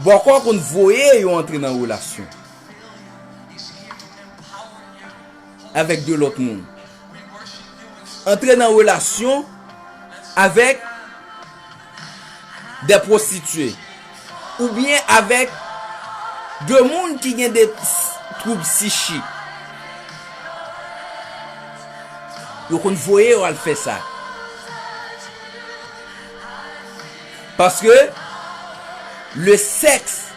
bòkò konn voye yo antre nan relasyon avèk de lòt moun. Antre nan relasyon avèk de pwostitye oubyen avèk de moun ki gen de s-, twoub sichik. Yo konn voye yo al fè sa. Paske le sexe,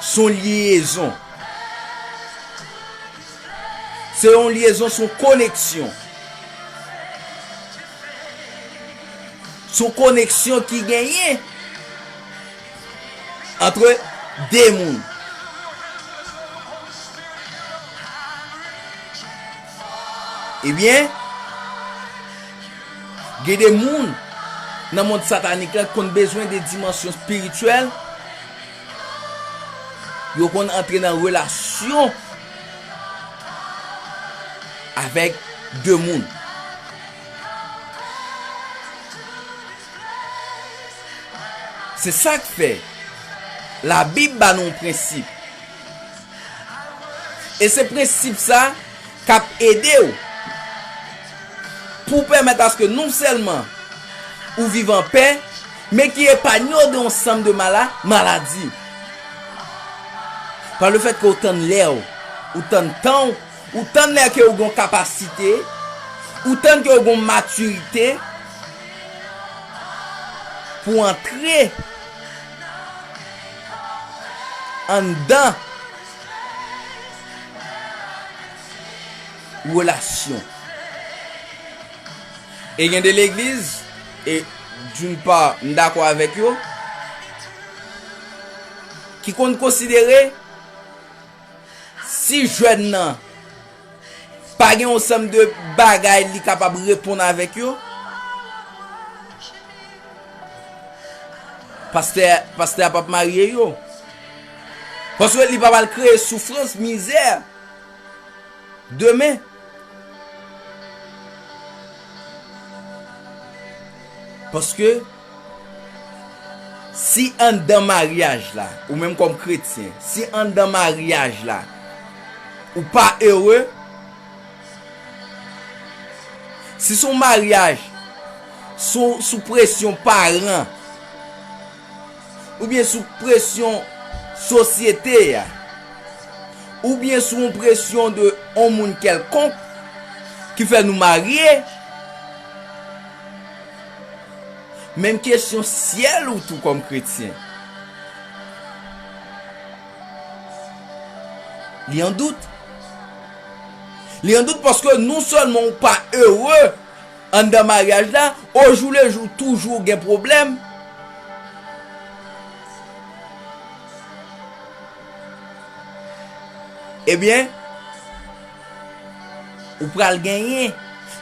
se yon lyezon. Se yon lyezon, se yon koneksyon. Se yon koneksyon ki genyen antre de moun. Ebyen, gen de moun nan mond satanik la konn bezwen de dimansyon espirityèl. Yo konn antre nan relasyon avèk de moun. Se sa k fè Labib ba nou yon prensip. E se prensip sa k ap ede w pou w pèmèt aske non sèlman ou viv an pè, men ki epanye w de yon sanm de mala-, maladi. Pa le fèt ke w tann lè w, ou tann tan w, ou tann lè ke w gen yon kapasite Ou tann ke w gen matirite pou antre anndan relasyon. E gen de legliz, e d'une part, m dakò avèk yo, ki konn konsidere si jèn nan pa gen yon sanm de bagay li kapab reponn avèk yo, pastè, pastè a p ap marye yo. Paske li pa pral kreye soufrans, mizè demen. Paske si anndan maryaj la, ou menm kòm kretyen, si anndan maryaj la, ou pa ere, si se yon maryaj sou, sou presyon paran, oubyen sou presyon sosyete a, oubyen sou yon presyon de yon moun kèlkonk ki fè nou marye, menm kesyon syèl ou tou kòm kretyen, li an dout. Li an dout paske non sèlman ou pa ere anndan maryaj la, ojou le jou toujou gen pwoblèm. Ebyen, ou pral genyen.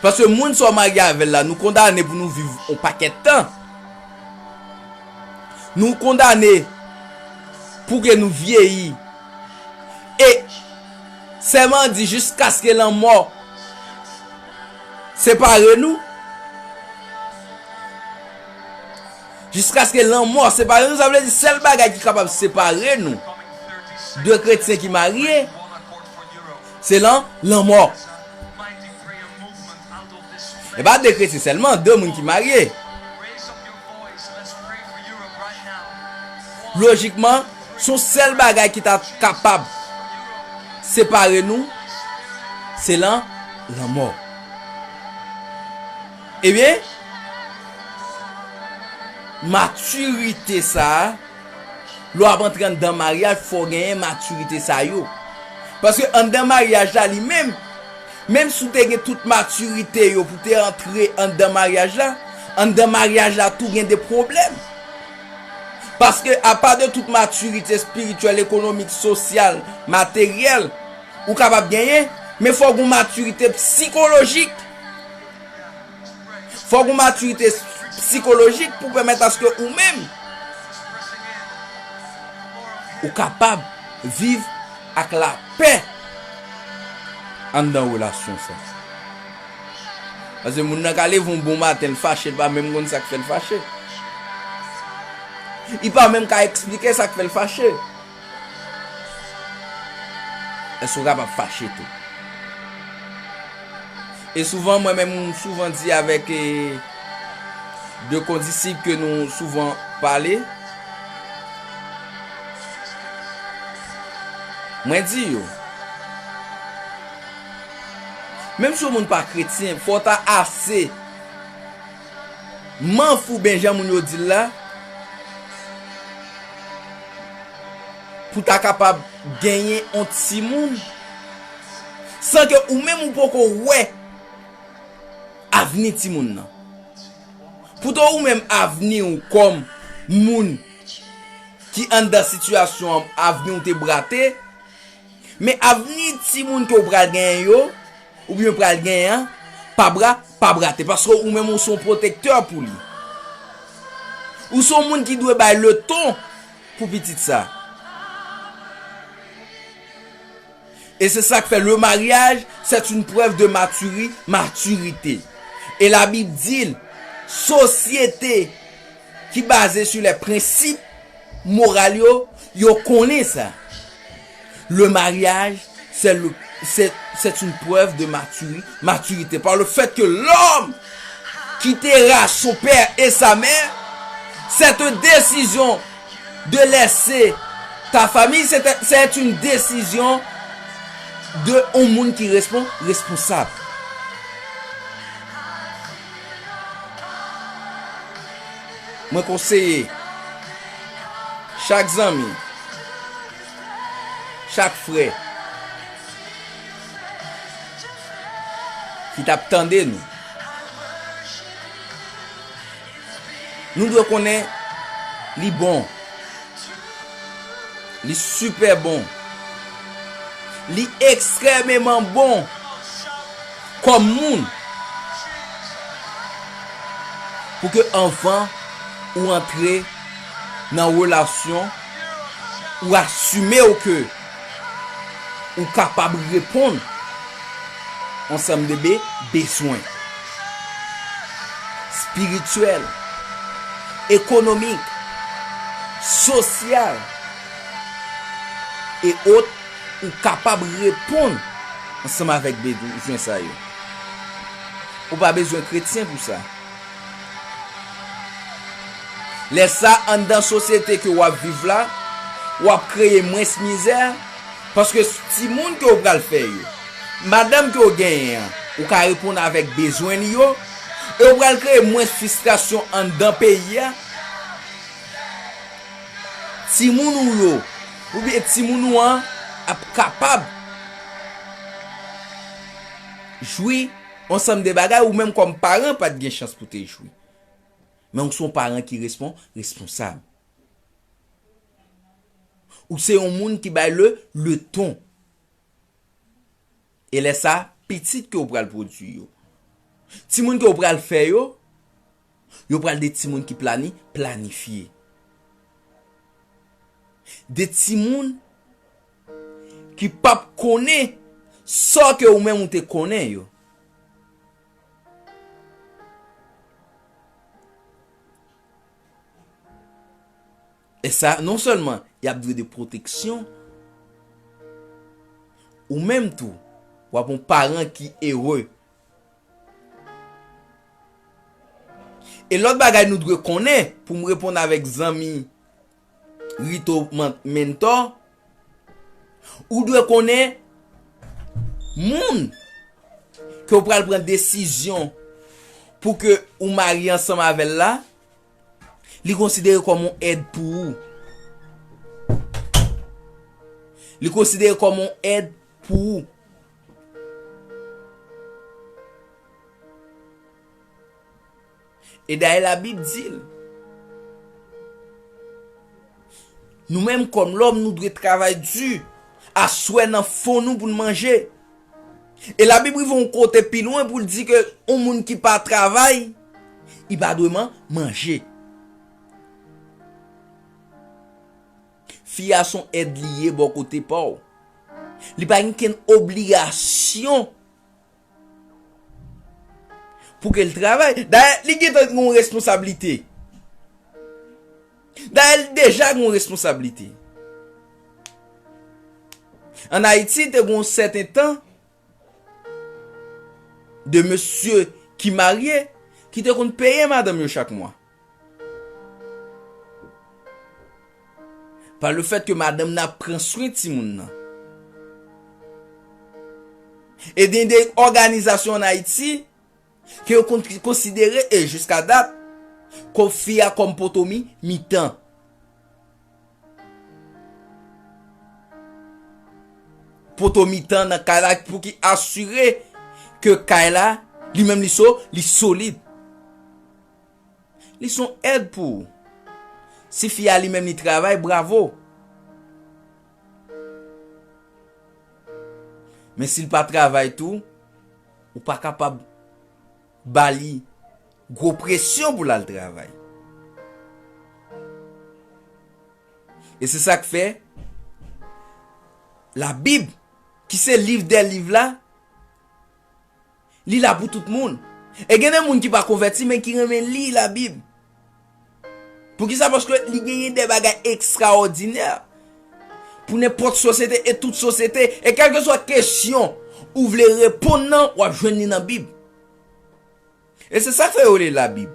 Paske moun sa w marye avè l la, nou kondane pou nou viv yon pakèt tan. Nou kondane pou ke nou vyeyi. E sèman di jiskaske lanmò separe nou. Jiskaske lanmò separe nou, sa vle di sèl bagay ki kapab separe nou de kretyen ki marye, se lan, lanmò. E pa de kretyen sèlman, de moun ki marye. Lojikman, se yon sèl bagay ki ta kapab separe nou, se lan, lanmò. Ebyen, matirite sa a, lè w ap antre anndan maryaj, fò w genyen matirite sa yo. Paske anndan maryaj la li menm, menm si w te gen tout matirite yo pou te antre anndan maryaj la, anndan maryaj la tou gen de pwoblèm. Paske apa de tout matirite espirityèl, ekonomik, sosyal, materyèl, ou kapab genyen, men fò w gen yon matirite sikolojik. Fò w gen yon matirite sikolojik pou pèmèt aske ou menm, ou kapab viv ak lapè anndan relasyon sa. Paske moun nan ka leve yon bon maten, l fache, l pa menm konn sa k fè l fache. Li pa menm ka eksplike sa k fè l fache. Èske w kapab fache tou? E souvan, mwen menm, m souvan di avèk, e, de kondisip ke nou souvan pale, mwen di yo, menm si yon moun pa kretyen, fò w ta ase manf oubyen jan moun yo di l la, pou ta kapab genyen yon timoun, san ke ou menm ou poko wè avni timoun nan. Poutan ou menm avni w kòm moun ki anndan sitiyasyon an, avni w te brate, men avni timoun ke w pral genyen yo, oubyen pral genyen an, pa bra-, pa brate, paske ou menm ou se yon pwotektè pou li. Ou se yon moun ki dwe bay leton pou pitit sa. E se sa k fè le mariage, c'est une preuve de maturi-, maturité. E Labib di l, sosyete ki baze sou lè prensip moral yo, yo konnen sa. Le mariage, c'est le, c'est, c'est une preuve de maturi-, maturité. Par le fait que l'homme quittera son père et sa mère, cette décision de laisser ta famille, c'est, c'est une décision de yon moun ki respon-, responsab. Mwen konseye chak zanmi, chak frè ki t ap tande nou, nou dwe konnen li bon. Li sipè bon. Li ekstrèmeman bon kòm moun. Pou ke anvan ou antre nan relasyon, ou asime w ke ou kapab reponn ansanm de be-, bezwen espirityèl, ekonomik, sosyal e ot, ou kapab reponn ansanm avèk bezwen sa yo. Ou pa bezwen kretyen pou sa. Lè sa, anndan sosyete ke w ap viv la, w ap kreye mwens mizè, paske timoun ke w pral fè yo, madanm ke w genyen an, ou ka reponn avèk bezwen li yo, e w pral kreye mwens fristrasyon anndan peyi a. Timoun ou yo, oubyen timoun ou an ap kapab jwi ansanm de bagay ou menm kòm paran pa t gen chans pou te jwi. Men ou se yon paran ki respon-, responsab. Ou se yon moun ki bay le, le ton. E lè sa, pitit ke w pral pwodui yo, timoun ke w pral fè yo, yo pral de timoun ki plani-, planifye. De timoun ki p ap konnen sa ke ou menm ou te konnen yo. E sa, non sèlman y ap dwe de pwoteksyon, ou menm tou, w ap yon paran ki ere. E lòt bagay nou dwe konnen, pou m reponn avèk zanmi Rito Man-, Mentor, ou dwe konnen moun ke w pral pran desizyon pou ke ou marye ansanm avè l la, li konsidere kòm yon èd pou ou. Li konsidere kòm yon èd pou ou. E dayè Labib di l, nou menm kòm lòm, nou dwe travay di, aswè nan fon nou pou n manje. E Labib rive yon kote pi lwen pou l di ke yon moun ki pa travay, li pa dwe man-, manje. Fi a se yon èd li ye bò kote pa w. Li pa gen okenn obligasyon pou ke l travay. Dayè, li gentan gen yon responsablite. Dayè, li deja gen yon responsablite. Ann Ayiti, te gen yon sèten tan, de mesye ki marye, ki te konn peye madanm yo chak mwa. Pa le fèt ke madanm nan ap pran swen timoun nan. E gen de òganizasyon ann Ayiti ke yo konn konsidere, e jiska dat, kòm fi a kòm poto mi-, mitan. Poto mitan nan kay la pou ki asire ke kay la, li menm li so-, li solid. Li se yon èd pou ou. Si fi a li menm li travay, bravo. Men si l pa travay tou, ou pa kapab ba li gwo presyon pou l al travay. E se sa k fè Labib, ki se liv dè liv la, li la pou tout moun. E gen de moun ki pa konvèti, men ki renmen li Labib. Poukisa? Paske li genyen de bagay ekstraòdinè pou nenpòt sosyete e tout sosyete. E kèlkeswa kesyon ou vle reponn nan, w ap jwenn li nan Bib. E se sa k fè yo rele Labib.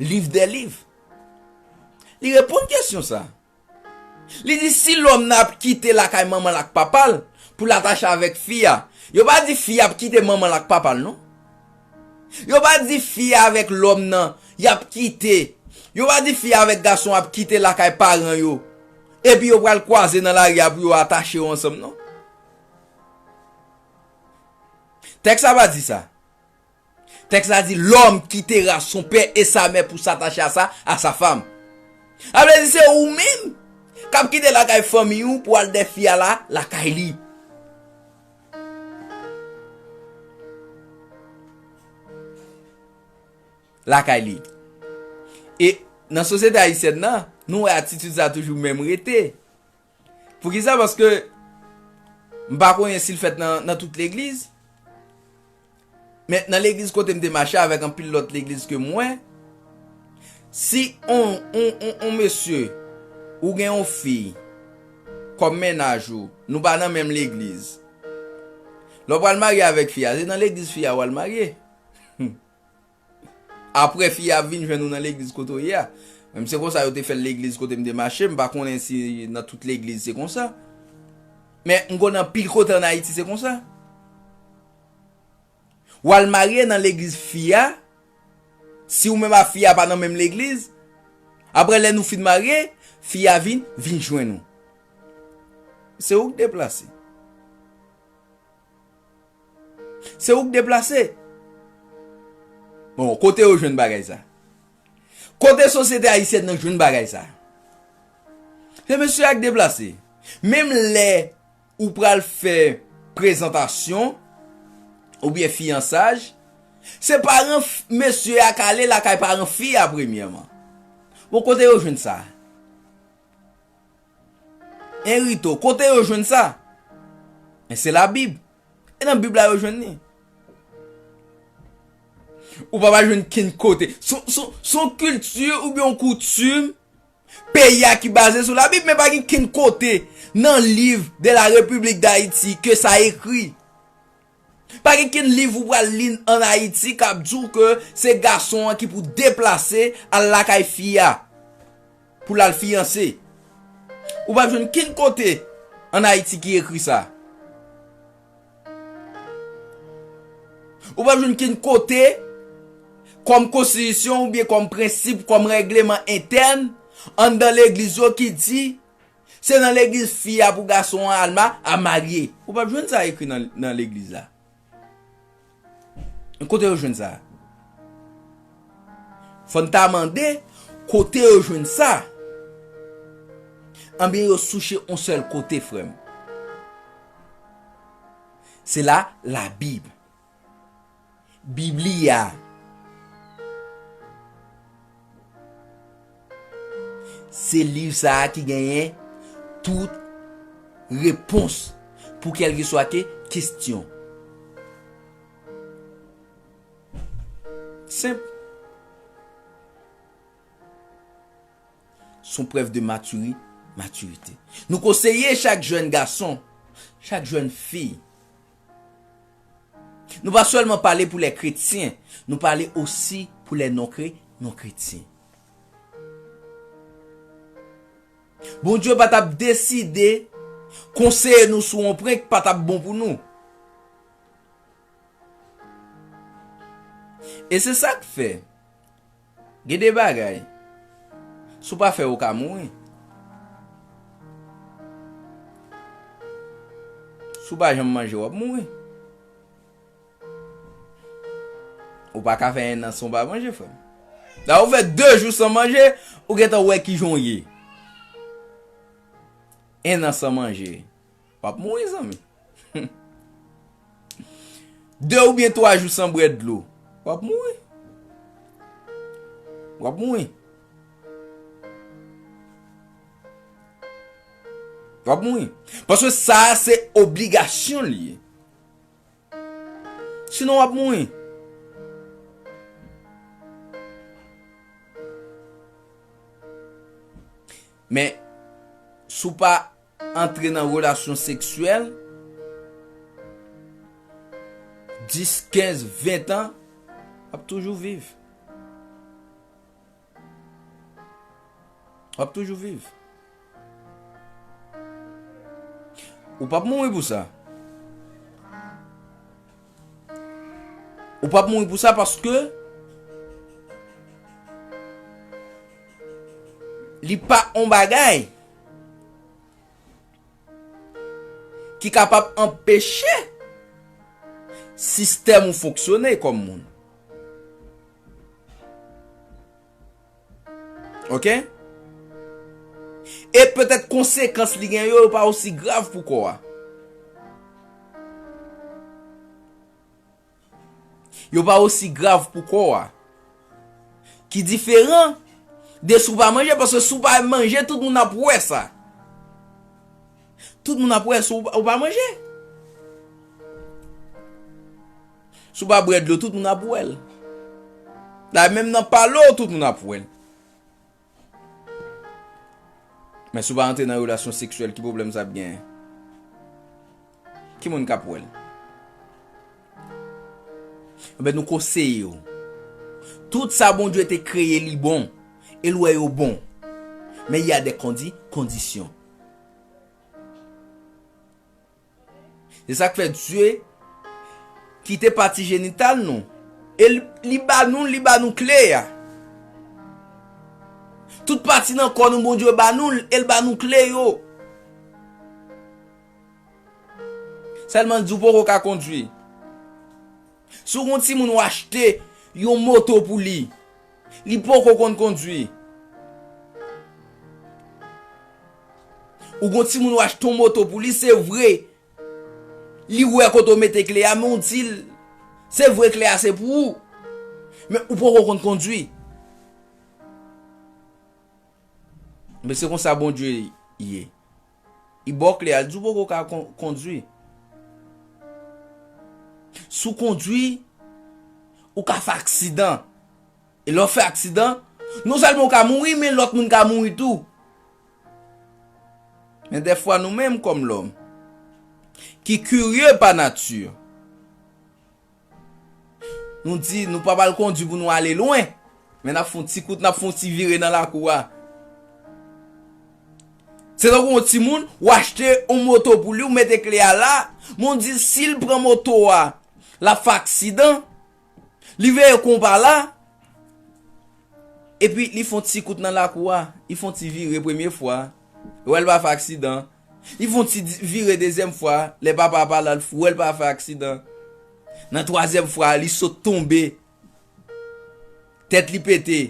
Liv dè liv. Li reponn kesyon sa. Li di, si lòm nan ap kite lakay manman l ak papa l pou l atache avèk fi a, yo pa di fi a ap kite manman l ak papa l, non. Yo pa di fi a avèk lòm nan, y ap kite Yo pa di fi avèk gason ap kite lakay paran yo, epi yo pral kwaze nan lari a pou yo atache yo ansanm, non. Tèks la pa di sa. Tèks la di, l'homme quittera son père et sa mère pour s'attacher à sa, à sa femme. Sa vle di se ou menm k ap kite lakay fanmi ou pou al dèyè fi a la, lakay li. Lakay li. E nan sosyete ayisyèn nan, nou wè atitid sa toujou menm rete. Poukisa? Paske m pa konnen si l fèt nan, nan tout legliz. Men nan legliz kote m te mache avèk anpil lòt legliz ke m wè, si on, on, on, on mesye ou gen on fi kòm mennaj ou, nou pa nan menm legliz. Lè w pral marye avèk fi a, se nan legliz fi a w al marye. Apre fi a ap vin jwenn ou nan legliz kote w ye a. Menm se konsa yo te fè l legliz kote m te mache, m pa konnen si nan tout legliz se konsa. Men m konnen anpil kote ann Ayiti se konsa. W al marye nan legliz fi a, si ou menm ak fi a pa nan menm legliz, apre lè nou fin marye, fi a vin, vin jwenn ou. Se ou k deplase. Se ou k deplase. Bon, kote yo jwenn bagay sa? Kote sosyete ayisyèn nan jwenn bagay sa? Se mesye a k deplase. Menm lè ou pral fè prezantasyon oubyen fiyansaj, se paran f-, mesye a k ale lakay paran fi a premyèman. Bon, kote yo jwenn sa? Enrito, kote yo jwenn sa? Men se Labib. E nan Bib la yo jwenn li. Ou pa pral jwenn kenn kote. Se, se, se yon kilti oubyen yon koutim peyi a ki baze sou Labib, men pa gen kenn kote nan liv de la République d'Haïti ke sa ekri. Pa gen kenn liv ou pral li ann Ayiti k ap di w ke se gason an ki pou deplase al lakay fi a pou l al fiyanse. Ou p ap jwenn kenn kote ann Ayiti ki ekri sa. Ou p ap jwenn kenn kote kòm konstitisyon oubyen kòm prensip, kòm règleman entèn anndan legliz yo ki di se nan legliz fi a pou gason an al ma-, a marye. Ou p ap jwenn sa ekri nan, nan legliz la. Kote yo jwenn sa? Fò n ta mande kote yo jwenn sa. Anben, yo souche yon sèl kote, frè m. Se la, Labib. Biblia. Se liv sa a ki genyen tout repons pou kèlkeswa ke kesyon. Senp. Se yon prèv de matiri-, matirite. Nou konseye chak jèn gason, chak jèn fi. Nou pa sèlman pale pou lè kretyen, nou pale osi pou lè non kre-, non kretyen. Bondye pa t ap deside konseye nou sou yon pwen ki pa t ap bon pou nou. E se sa k fè, gen de bagay, si w pa fè, ou ka mouri. Si w pa janm manje, w ap mouri. Ou pa ka fè en an san w pa manje, frè m. La, ou fè de jou san manje, ou gentan wè kijan w ye. En an san manje. W ap mouri, zanmi. De oubyen twa jou san bwè dlo. W ap mouri. W ap mouri. W ap mouri. Paske sa a se obligasyon li ye. Sinon, w ap mouri. Men, si w pa antre nan relasyon seksyèl, dis, kenz, ven tan, w ap toujou viv. W ap toujou viv. Ou p ap mouri pou sa. Ou p ap mouri pou sa paske Li pa yon bagay ki kapab anpeche sistèm ou fonksyone kòm moun. Oke? E petèt konsekans li gen yo, yo pa osi grav pou kò a. Yo pa osi grav pou kò a. Ki diferan de si w pa manje, paske si w pa manje, tout moun ap wè sa. Tout moun ap wè si w pa, w pa manje. Si w pa bwè dlo, tout moun ap wè l. La, menm nan pale w, tout moun ap wè l. Men si w pa antre nan relasyon seksyèl, ki pwoblèm sa ap genyen? Ki moun k ap wè l? Enben, nou konseye w. Tout sa Bondye te kreye, li bon. E l wè yo bon. Men y a des condi-, conditions. Se sa k fè Dye kite pati jenital nou. E li, li ba nou, li ba nou kle a. Tout pati nan kò nou, Bondye ba nou l, e l ba nou kle yo. Sèlman l di w poko ka kondwi. Si w gon timoun ou achte yon moto pou li, li poko konn kondwi. Ou gon timoun ou achte yon moto pou li, se vre. Li wè kote w mete kle a, men w di l, se vre kle a se pou ou. Men ou poko konn kondwi. Men se konsa Bondye ye. Li ba w kle a, li di w poko ka kon-, kondwi. Si w kondwi, ou ka fè aksidan. E lè w fè aksidan, non sèlman w ka mouri, men lòt moun ka mouri tou. Men dèfwa nou menm kòm lòm, ki kirye pa nati, nou di, nou pa pral kondwi pou nou ale lwen, men n ap fè yon ti kout, n ap fè yon ti vire nan lakou a. Se tankou yon timoun, w achte yon moto pou li, w mete kle a la, men w di, si l pran moto a, l ap fè aksidan, li veye konpa la, epi li fè yon ti kout nan lakou a, li fè yon ti vire premye fwa, wè l pa fè aksidan. Li fè yon ti di-, vire dezyèm fwa, lè papa a pale a, l wè l pa fè aksidan. Nan twazyèm fwa a, li sot tonbe. Tèt li pete.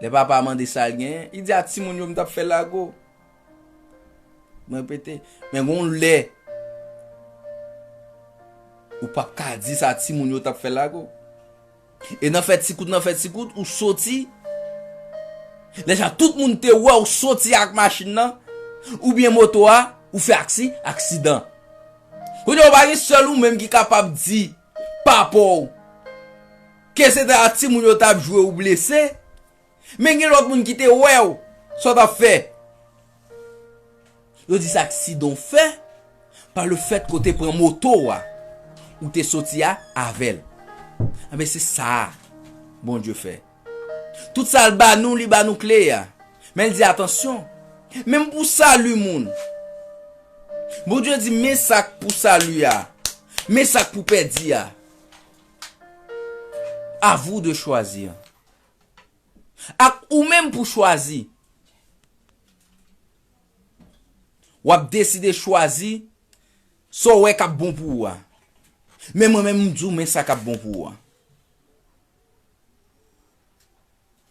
Lè papa a mande sa l genyen, li di, a timoun yo, m t ap fè lago. Mwen repete, men gon lè, ou p ap ka di sa timoun yo t ap fè lago. E nan fè ti kout, nan fè ti kout, ou soti. Lè sa tout moun te wè ou soti ak machin nan, oubyen moto a, ou fè aksi-, aksidan. Kounye a, ou pa gen sèl ou menm ki kapab di papa w ke se ta timoun yo t ap jwe ou blese, men gen lòt moun ki te wè w, sa w t ap fè. Yo di sa aksidan w fè, pa le fèt ke w te pran moto a, ou te soti a avè l. Enben, se sa Bondye fè. Tout sa l ba nou, li ba nou kle a. Men l di, atansyon, menm pou sali moun. Bondye di, men sa k pou sali a, men sa k pou pèdi a. À vous de choisir. Ak ou menm pou chwazi. W ap deside chwazi sa w wè k ap bon pou ou a. Men mwen menm, m di w, men sa k ap bon pou ou a.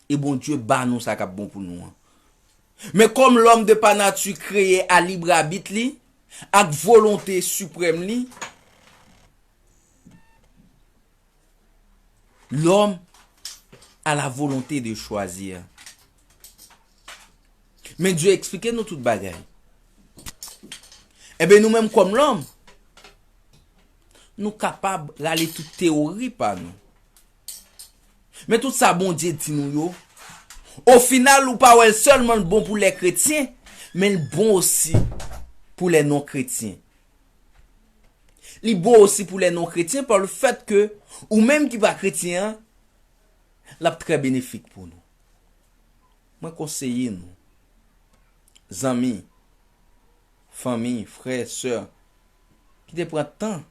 E Bondye ba nou sa k ap bon pou nou an. Men kòm lòm de pa nati kreye a libre arbitre li, ak volonte siprèm li, l'homme a la volonté de choisir. Men Dye eksplike nou tout bagay. Enben, nou menm kòm lòm, nou kapab rale tout teyori pa nou. Men tout sa Bondye di nou yo, o final, ou pa wè l sèlman l bon pou lè kretyen, men l bon osi pou lè non kretyen. Li bon osi pou lè non kretyen, pa le fèt ke ou menm ki pa kretyen an, l ap trè benefik pou nou. Mwen konseye nou, zanmi, fanmi, frè, sè, ki te pran tan,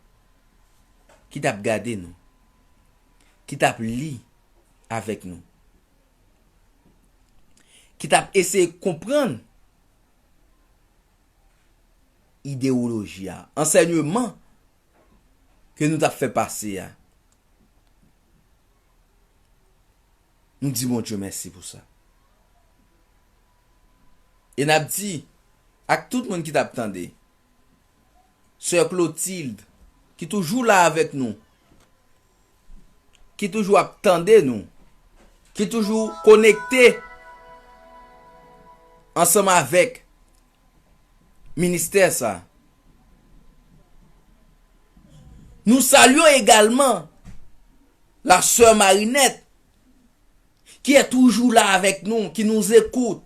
ki t ap gade nou, ki t ap li avèk nou. ki t ap eseye konprann idewoloji a, ansèyman ke nou t ap fè pase a. Nou di Bondye mèsi pou sa. E n ap di ak tout moun ki t ap tande, Sè Clotilde, ki toujou la avèk nou, ki toujou ap tande nou, ki toujou konekte ansanm avèk ministè sa. Nous saluons également la sœur Marinette, qui est toujours là avec nous, qui nous écoute.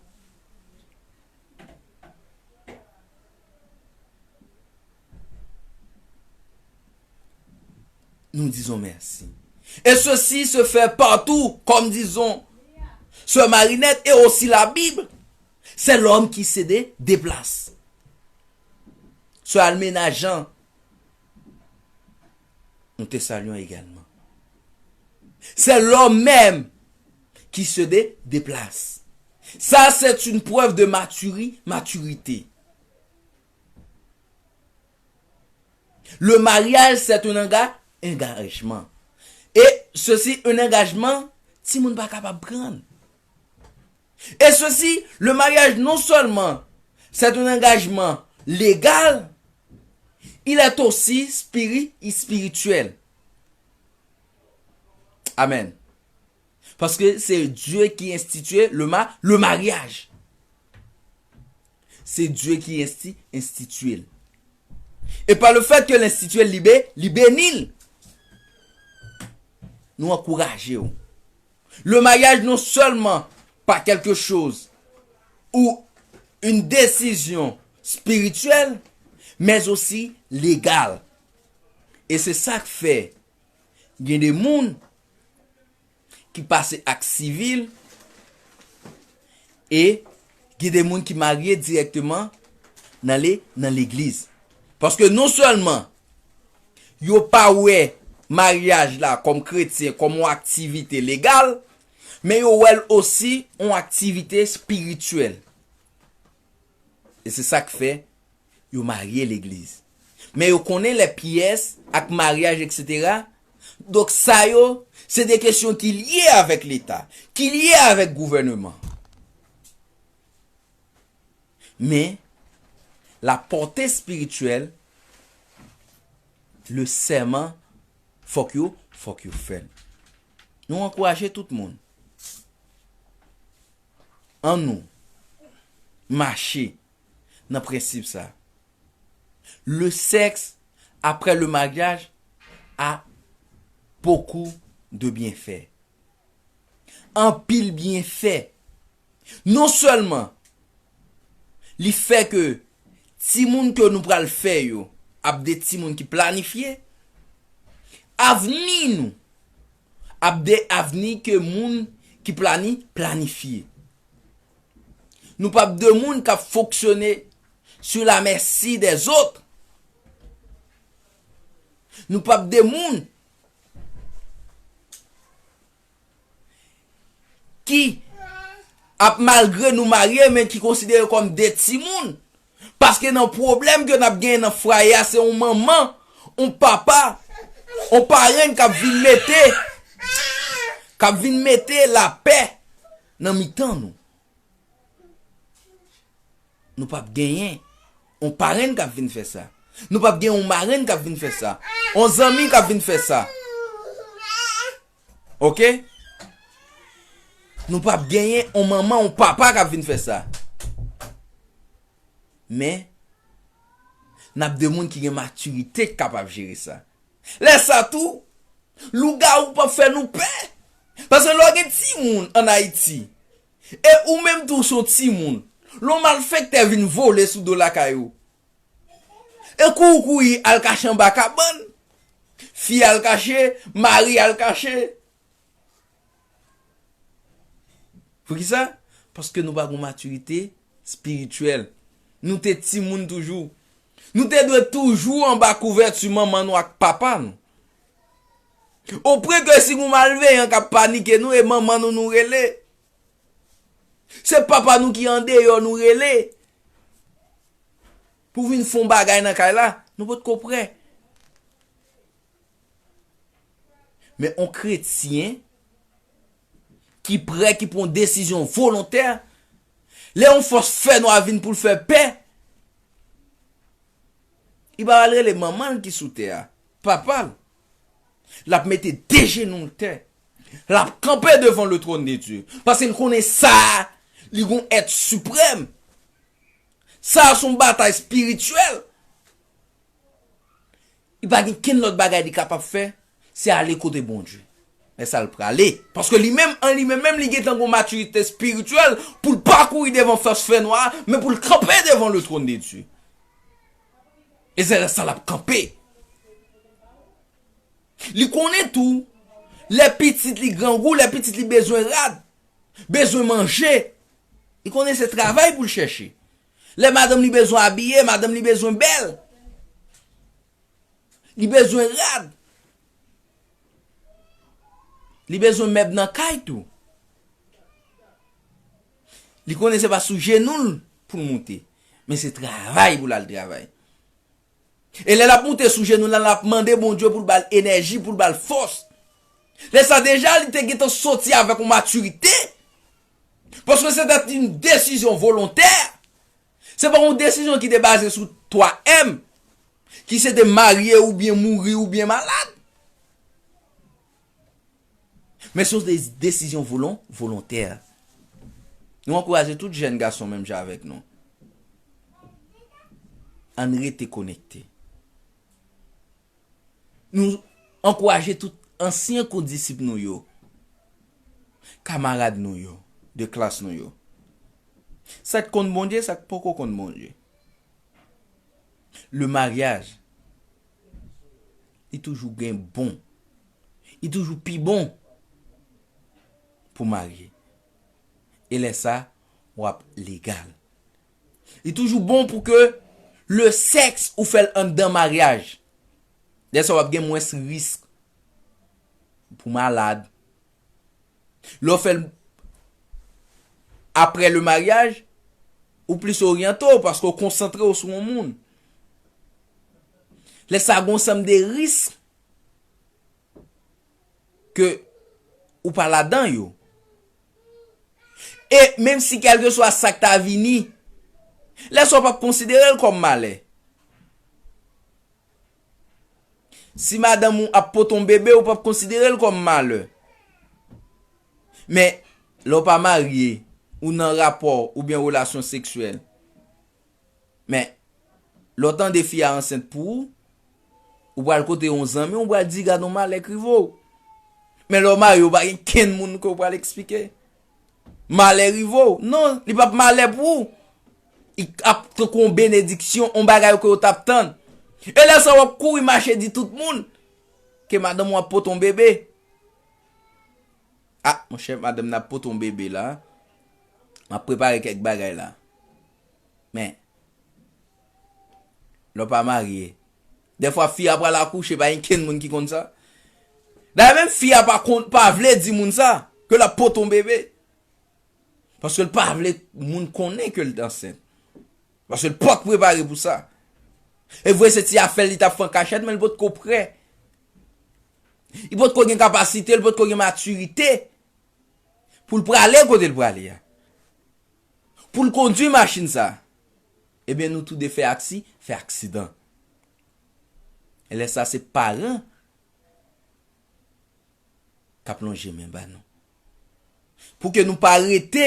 Nous disons merci. Et ceci se fait partout, comme disons Sœur Marinette et aussi la Bible, c'est l'homme qui se dé- déplace. Sœur Almena Jean, nous te saluons également. C'est l'homme même qui se dé- déplace. Ça, c'est une preuve de maturi- maturité. Le mariage, c'est un enga- engagement. Et ceci, un engagement, timoun pa kapab pran. Et ceci, le mariage, non seulement c'est un engagement légal, il est aussi spiri- spirituel. Amen. Paske se Dye ki enstitye le ma- le maryaj. Se Dye ki ensti- enstitye l. E pa le fèt ke l enstitye l, li be- li beni l. Nou ankouraje w. Le mariage non seulement pas quelque chose ou une décision spirituelle, mais aussi légale. E se sa k fè gen de moun ki pase ak sivil e gen de moun ki marye dirèkteman nan le- nan legliz. Paske non sèlman yo pa wè maryaj la kòm kretyen, kòm yon aktivite legal, men yo wè l osi yon aktivite espirityèl. E se sa k fè yo marye legliz. Men yo konnen lè pyès ak maryaj, etsetera. Donk sa yo, se de kesyon ki lye avèk Leta, ki lye avèk gouvèneman. Men, la pòte espirityèl, le sèman, fòk yo, fòk yo fè l. Nou ankouraje tout moun. Annou mache nan prensip sa. Le sexe après le mariage a beaucoup de bienfaits. Anpil byenfè. Non sèlman li fè ke timoun ke nou pral fè yo ap de timoun ki planifye, avni nou ap de avni ke moun ki plani- planifye. Nou p ap de moun k ap fonksyone sou la mèsi dèzòt. Nou p ap de moun ki ap, malgre nou marye, men ki konsidere kòm de timoun. Paske nan pwoblèm ke n ap genyen nan fwaye a, se yon manman, yon papa, yon parenn k ap vin mete, k ap vin mete lapè nan mitan nou. Nou p ap genyen yon parenn k ap vin fè sa. Nou p ap gen yon marenn k ap vin fè sa. Yon zanmi k ap vin fè sa. Oke? Nou p ap genyen yon manman, yon papa k ap vin fè sa. Men, n ap de moun ki gen matirite k kapab jere sa. Lè sa tou, lougawou p ap fè nou pè. Paske lè w gen timoun ann Ayiti, e ou menm tou w se yon timoun, lè yon malfektè vin vole sou do lakay ou, e kou w kouri al kache anba kabann, fi al kache, mari al kache. Poukisa? Paske nou pa gen matirite espirityèl. Nou te timoun toujou. Nou te dwe toujou anba kouvèti manman nou ak papa nou. Opwen ke si gon malveyan k ap panike nou, e manman nou nou rele. Se papa nou ki andeyò nou rele pou vin fè yon bagay nan kay la, nou potko prè. Men yon kretyen ki prè, ki pran yon desizyon volontè, lè yon fòs fènwa vin pou l fè pè, li pa pral rele manman l ki sou tè a, papa l. L ap mete de jenou l tè. L ap kanpe devan le trône de Dieu. Paske l konnen sa a, li gon èt siprèm. Sa a se yon batay espirityèl. Li pa gen kenn lòt bagay li kapab fè, se ale kote Bondye. Men sa l prale. Paske li menm, an li menm, menm li gentan gon matirite espirityèl pou l pa kouri devan fòs fènwa a, men pou l kanpe devan le trône de Dieu. E se lè sa l ap kanpe. Li konnen tou, lè pitit li grangou, lè pitit li bezwen rad, bezwen manje, li konnen se travay pou l chèche. Lè madanm li bezwen abiye, madanm li bezwen bèl, li bezwen rad, li bezwen mèb nan kay tou. Li konnen se pa sou jenou l pou l moute, men se travay pou l al travay. E lè l ap moute sou jenou l la, l ap mande Bondye pou l ba l enèji, pou l ba l fòs. Lè sa deja, li te gentan soti avèk yon matirite. Paske se te yon desizyon volontè. Se pa yon desizyon ki te baze sou twa M, ki se te marye oubyen mouri oubyen malad. Men se yon de-, desizyon volon-, volontè. Nou ankouraje tout jèn gason menm jan avèk nou. Ann rete konekte. Nou ankouraje tout ansyen kondisip nou yo, kamarad nou yo, de klas nou yo. Sa k konn Bondye, sa k poko konn Bondye. Le maryaj, li toujou gen bon. Li toujou pi bon pou marye. E lè sa, w ap legal. Li toujou bon pou ke le sèks ou fè l anndan maryaj. Lè sa, w ap gen mwens risk pou malad. Lè w fè l apre le maryaj, ou plis oryante w paske w konsantre w sou yon moun. Lè sa, gen yon sanm de risk ke ou pa ladan yo. E menm si kèlkeswa sa k ta vini, lè sa w p ap konsidere l kòm malè. Si madanm ou ap pote yon bebe, ou p ap konsidere l kòm malè. Men, lè w pa marye, ou nan rapò oubyen relasyon seksyèl, men, lè w tande fi a ansent pou ou, ou pral kote yon zanmi w, ou pral di, "Gad yon malè k rive w." Men lè w marye, ou pa gen kenn moun ke w pral eksplike. Malè rive w. Non, li p ap malè pou ou. Li ap tankou yon benediksyon, yon bagay ke w t ap tann. E lè sa, w ap kouri mache di tout moun ke madanm ou ap pote yon bebe. "A, monchè, madanm nan ap pote yon bebe la. M ap prepare kèk bagay la." Men, lè w pa marye, dèfwa fi a pral akouche, pa gen kenn moun ki konn sa. Dayè, menm fi a pa konn, pa vle di moun sa, ke l ap pote yon bebe. Paske l pa vle moun konnen ke l ansent. Paske l pa t prepare pou sa. E vre, se ti afè l li t ap fè an kachèt, men l potko prè. Li potko gen kapasite, li potko gen matirite pou l prale kote l prale a. Pou l kondui machin sa. Ebyen, nou toude fè aksi-, fè aksidan. E lè sa, se paran k ap lonje men ba nou. Pou ke nou pa rete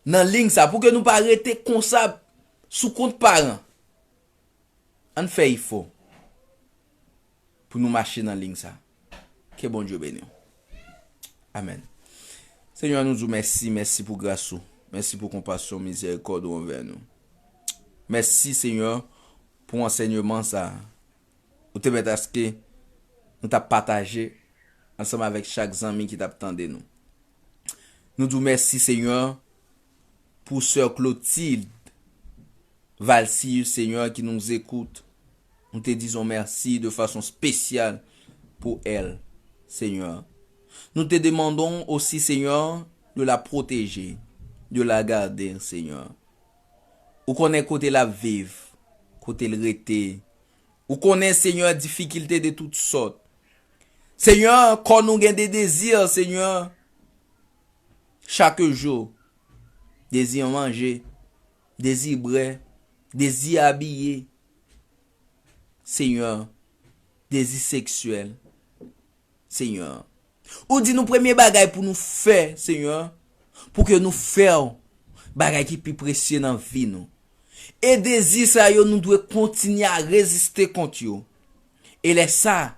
nan liy sa, pou ke nou pa rete konsa sou kont paran. Ann fè efò pou nou mache nan liy sa. Ke Bondye beni w. Amèn. Senyè, nou di w mèsi, mèsi pou gras ou. Mèsi pou konpasyon, mizèrikòd ou anvè nou. Mèsi, Senyè, pou ansèyman sa a. Ou te pèmèt aske nou t ap pataje ansanm avèk chak zanmi ki t ap tande nou. Nou di w mèsi, Senyè, pou sè Clotilde Valcius, Senyè, ki nous écoute. Nou te dizon mèsi de fason espesyal pou elle, Senyè. Nou te demandons aussi, Senyè, de la protéger, de la garder, Senyè. Ou konnen kote l ap viv, kote l rete. Ou konnen, Senyè, difikilte de tout sòt. Senyè, kò nou gen de dezi, Senyè, chak jou. Dezi manje, dezi bwè, dezi abiye. Senyè, dezi seksyèl. Senyè. Ou di nou premye bagay pou nou fè, Senyè, pou ke nou fè w bagay ki pi presye nan vi nou. E dezi sa yo, nou dwe kontinye a reziste kont yo. E lè sa,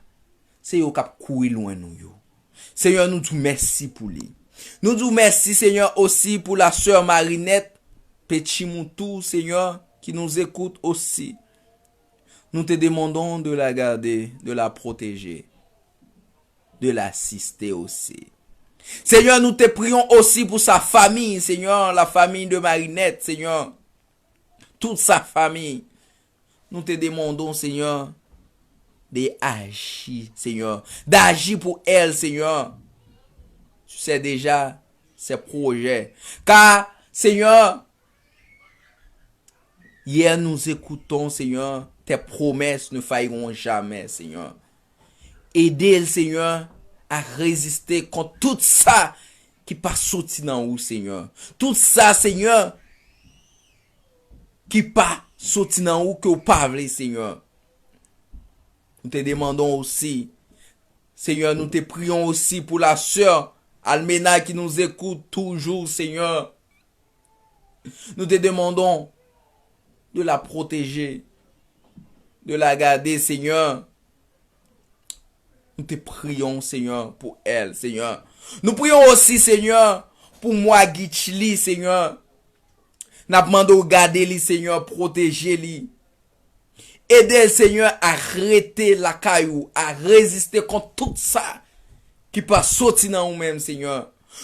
se yo k ap kouri lwen nou yo. Senyè, nou di w mèsi pou li. Nou di w mèsi, Senyè, osi pou la sè Marinette Petchimouttou, Senyè, qui nous écoute aussi. Nous te demandons de la garder, de la protéger, de l'assister aussi. Senyè, nou te priyon osi pou sa fami, Senyè, la famille de Marinette, Senyè. Tout sa fami, nou te demandons, Senyè, de aji, Senyè. D'aji pou elle, Senyè. Tu sais déjà ses projets. Car, Senyè, hier nous écoutons, Senyè, tes promesses ne failleront jamais, Senyè. Ede l, Senyè, a reziste kont tout sa ki pa soti nan ou, Senyè. Tout sa, Senyè, ki pa soti nan ou, ke w pa vle, Senyè. Nou te demandon osi, Senyè, nou te priyon osi pou la sè Almena ki nous écoute toujours, Senyè. Nou te demandon de la protéger, de la garder, Senyè. Nou te priyon, Senyè, pou elle, Senyè. Nou priyon osi, Senyè, pou Mwa Gitchli, Senyè. N ap mande w gade li, Senyè, pwoteje li. Ede l, Senyè, a rete lakay ou, a reziste kont tout sa ki pa soti nan ou menm, Senyè.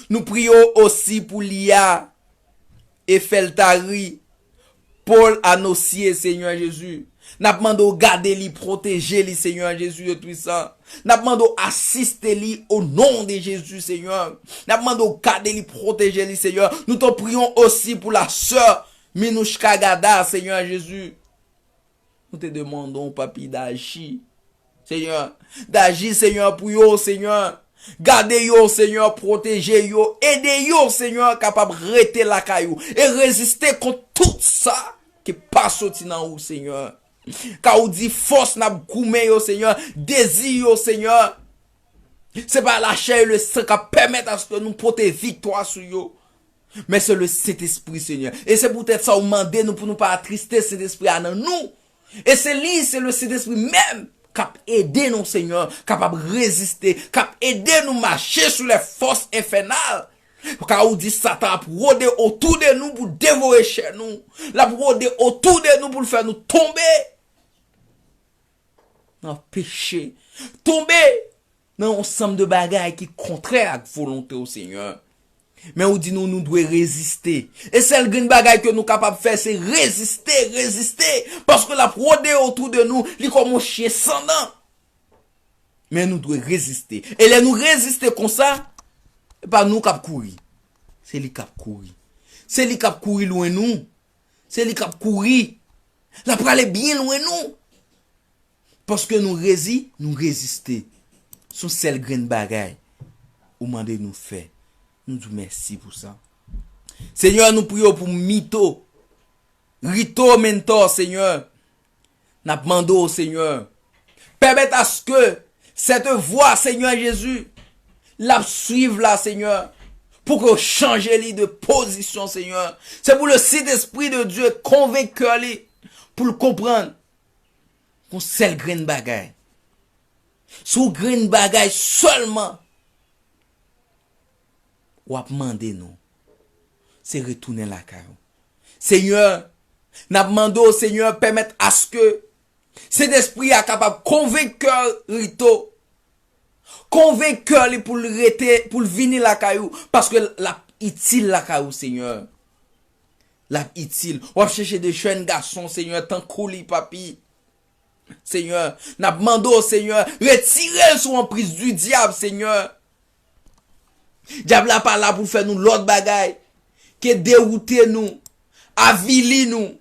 Nou priye w osi pou Lia e Feltari, Paul Anosie, Senyè Jezi. N ap mande w gade li, pwoteje li, Senyè Jezi de Twisan. N ap mande w asiste li o non de Jezi, Senyè. N ap mande w gade li, pwoteje li, Senyè. Nou te priyon osi pou la sè Minouchka Gada, Senyè Jezi. Nou te demandon w, Papi, d'aji. Senyè, d'aji, Senyè, pou yo, Senyè. Gade yo, Senyè, pwoteje yo, ede yo, Senyè, kapab rete lakay ou e reziste kont tout sa ki pa soti nan ou, Senyè. Ka ou di fòs n ap goumen yo, Senyè, dezi yo, Senyè. Se pa lachè e lesan k ap pèmèt aske nou pote viktwa sou yo. Men se le Sentespri, Senyè. E se poutèt sa ou mande nou pou nou pa atriste Sentespri a nan nou. E se li, se le Sentespri menm k ap ede nou, Senyè, kapab reziste, k ap ede nou mache sou lè fòs enfènal. Ka ou di Satan ap wode otou de nou pou devore chè nou. L ap wode otou de nou pou l fè nou tonbe nan peche. Tonbe nan yon sanm de bagay ki kontrè ak volonte w, Senyè. Men ou di nou, nou dwe reziste. E sèl grenn bagay ke nou kapab fè, se reziste, reziste. Paske l ap wode otou de nou, li kòm yon chen san dan. Men nou dwe reziste. E lè nou reziste konsa, e pa nou k ap kouri. Se li k ap kouri. Se li k ap kouri lwen nou. Se li k ap kouri. L ap prale byen lwen nou. Paske nou rezi, nou reziste. Se yon sèl grenn bagay ou mande nou fè. Nou di w mèsi pou sa. Senyè, nou priye w pou Mito, Rito Mentor, Senyè. N ap mande w, Senyè, pèmèt aske cette voix, Senyè Jezi, l ap swiv la, Senyè, pou ke w chanje li de pozisyon, Senyè. Se pou le Saint-Esprit de Dieu konvenk kè li, pou l konprann yon sèl grenn bagay. Se yon grenn bagay sèlman w ap mande nou. Se retounen lakay ou. Senyè, n ap mande w, Senyè, pèmèt aske Sentespri a kapab konvenk kè Rito. Konvenk kè li pou l rete, pou l vini lakay ou, paske l ap itil lakay ou, Senyè. L ap itil. W ap chèche de jèn gason, Senyè, tankou li, Papi. Senyè, n ap mande w, Senyè, retire l sou anpriz di dyab, Senyè. Dyab la pa la pou l fè nou lòt bagay ke dewoute nou, avili nou,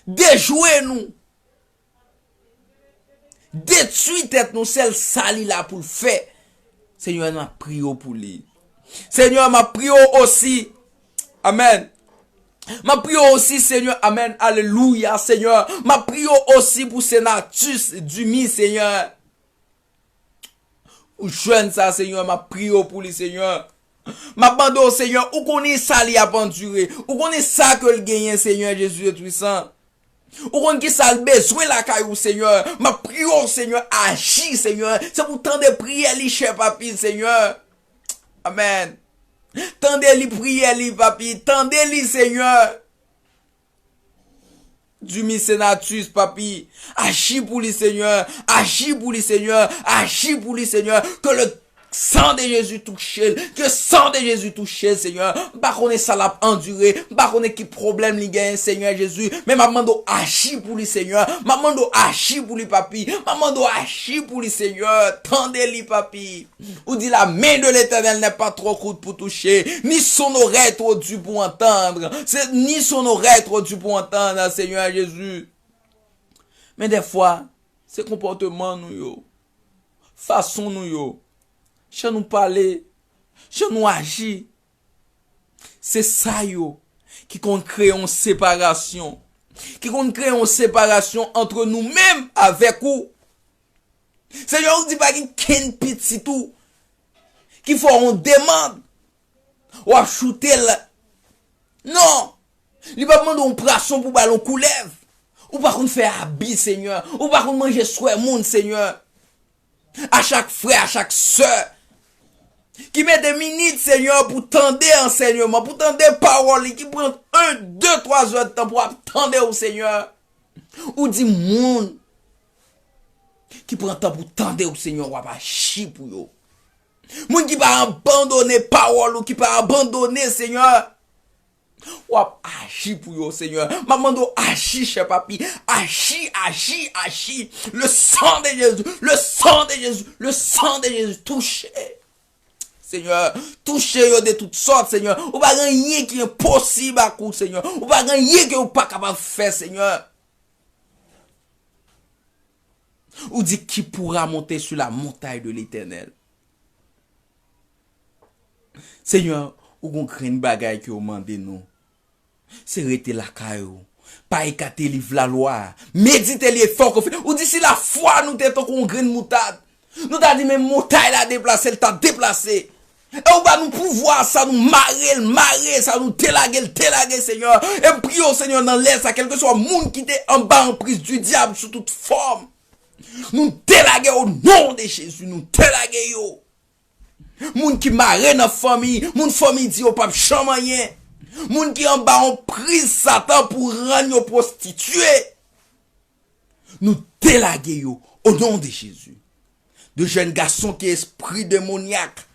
dejwe nou, detwi tèt nou. Sèl sa li la pou l fè. Senyè, m ap priye w pou li. Senyè, m ap priye w osi. Amèn. M ap priye w osi, Senyè. Amèn. Alelouya, Senyè. M ap priye w osi pou Senatus Dumi, Senyè. Ou jwenn sa, Senyè, m ap priye w pou li, Senyè. M ap mande w, Senyè, ou konnen sa li ap andire. Ou konnen sa ke l genyen, Senyè Jezi de Twisan. Ou konn ki sa l bezwen lakay ou, Senyè. M ap priye w, Senyè, aji, Senyè. Se pou tande priyè li, chè papi, Senyè. Amèn. Tande li, priyè li, papi. Tande li, Senyè. Dumi Senatus, papi. Aji pou li, Senyè. Aji pou li, Senyè. Aji pou li, Senyè. Ke le sang de Jésus touche l. Ke sang de Jésus touche l, Senyè. M pa konnen sa l ap andire. M pa konnen ki pwoblèm li genyen, Senyè Jezi. Men m ap mande w aji pou li, Senyè. M ap mande w aji pou li, papi. M ap mande w aji pou li, Senyè. Tande li, papi. Ou di, la main de l'Éternel n'est pas trop courte pour toucher, ni son oreille trop dure pour entendre. C'est ni son oreille trop dure pour entendre, Senyè Jezi. Men dèfwa, se konpòteman nou yo, fason nou yo, jan nou pale, jan nou aji, se sa yo ki konn kreye yon separasyon, ki konn kreye yon separasyon ant nou menm avèk ou. Senyè, ou di pa gen kenn pitit ou ki fè w yon demann, w ap choute l. Non! Li p ap mande w yon pwason pou ba l yon koulèv. Ou pa konn fè abi, Senyè. Ou pa konn manje swè moun, Senyè. A chak frè, a chak sè ki mete minit, Senyè, pou tande ansèyman, pou tande pawòl li, ki pran en, de, twa zè tan pou ap tande w, Senyè. Ou di moun ki pran tan pou tande w, Senyè, w ap aji pou yo. Moun ki pa abandone pawòl ou, ki pa abandone, Senyè, w ap aji pou yo, Senyè. M ap mande w aji, chè papi. Aji, aji, aji. Le sang de Jésus, le sang de Jésus, le sang de Jésus. Touche. Senyè, touche yo de tout sòt, Senyè. Ou pa gen anyen ki enposib ak ou, Senyè. Ou pa gen anyen ke ou pa kapab fè, Senyè. Ou di, qui pourra monter sur la montagne de l'Éternel? Senyè, ou gon grenn bagay ke ou mande nou. Se rete lakay ou. Pa ekate liv lalwa a. Medite li e fè w konfyans. Ou di si lafwa nou te tankou yon grenn moutad, nou ta di men montay la deplase, l t ap deplase. E ou ba nou pouvwa sa, nou mare l, mare sa, nou delage l, delage, Senyè. E m priye w, Senyè, nan lè sa, kèlkeswa moun ki te anba anpriz di dyab sou tout fòm, nou delage o non de Jezi, nou delage yo. Moun ki mare nan fanmi, moun fanmi di yo p ap janm anyen. Moun ki anba anpriz Satan pou rann yo pwostitye. Nou delage yo, o non de Jezi. De jèn gason ki espri demonyak,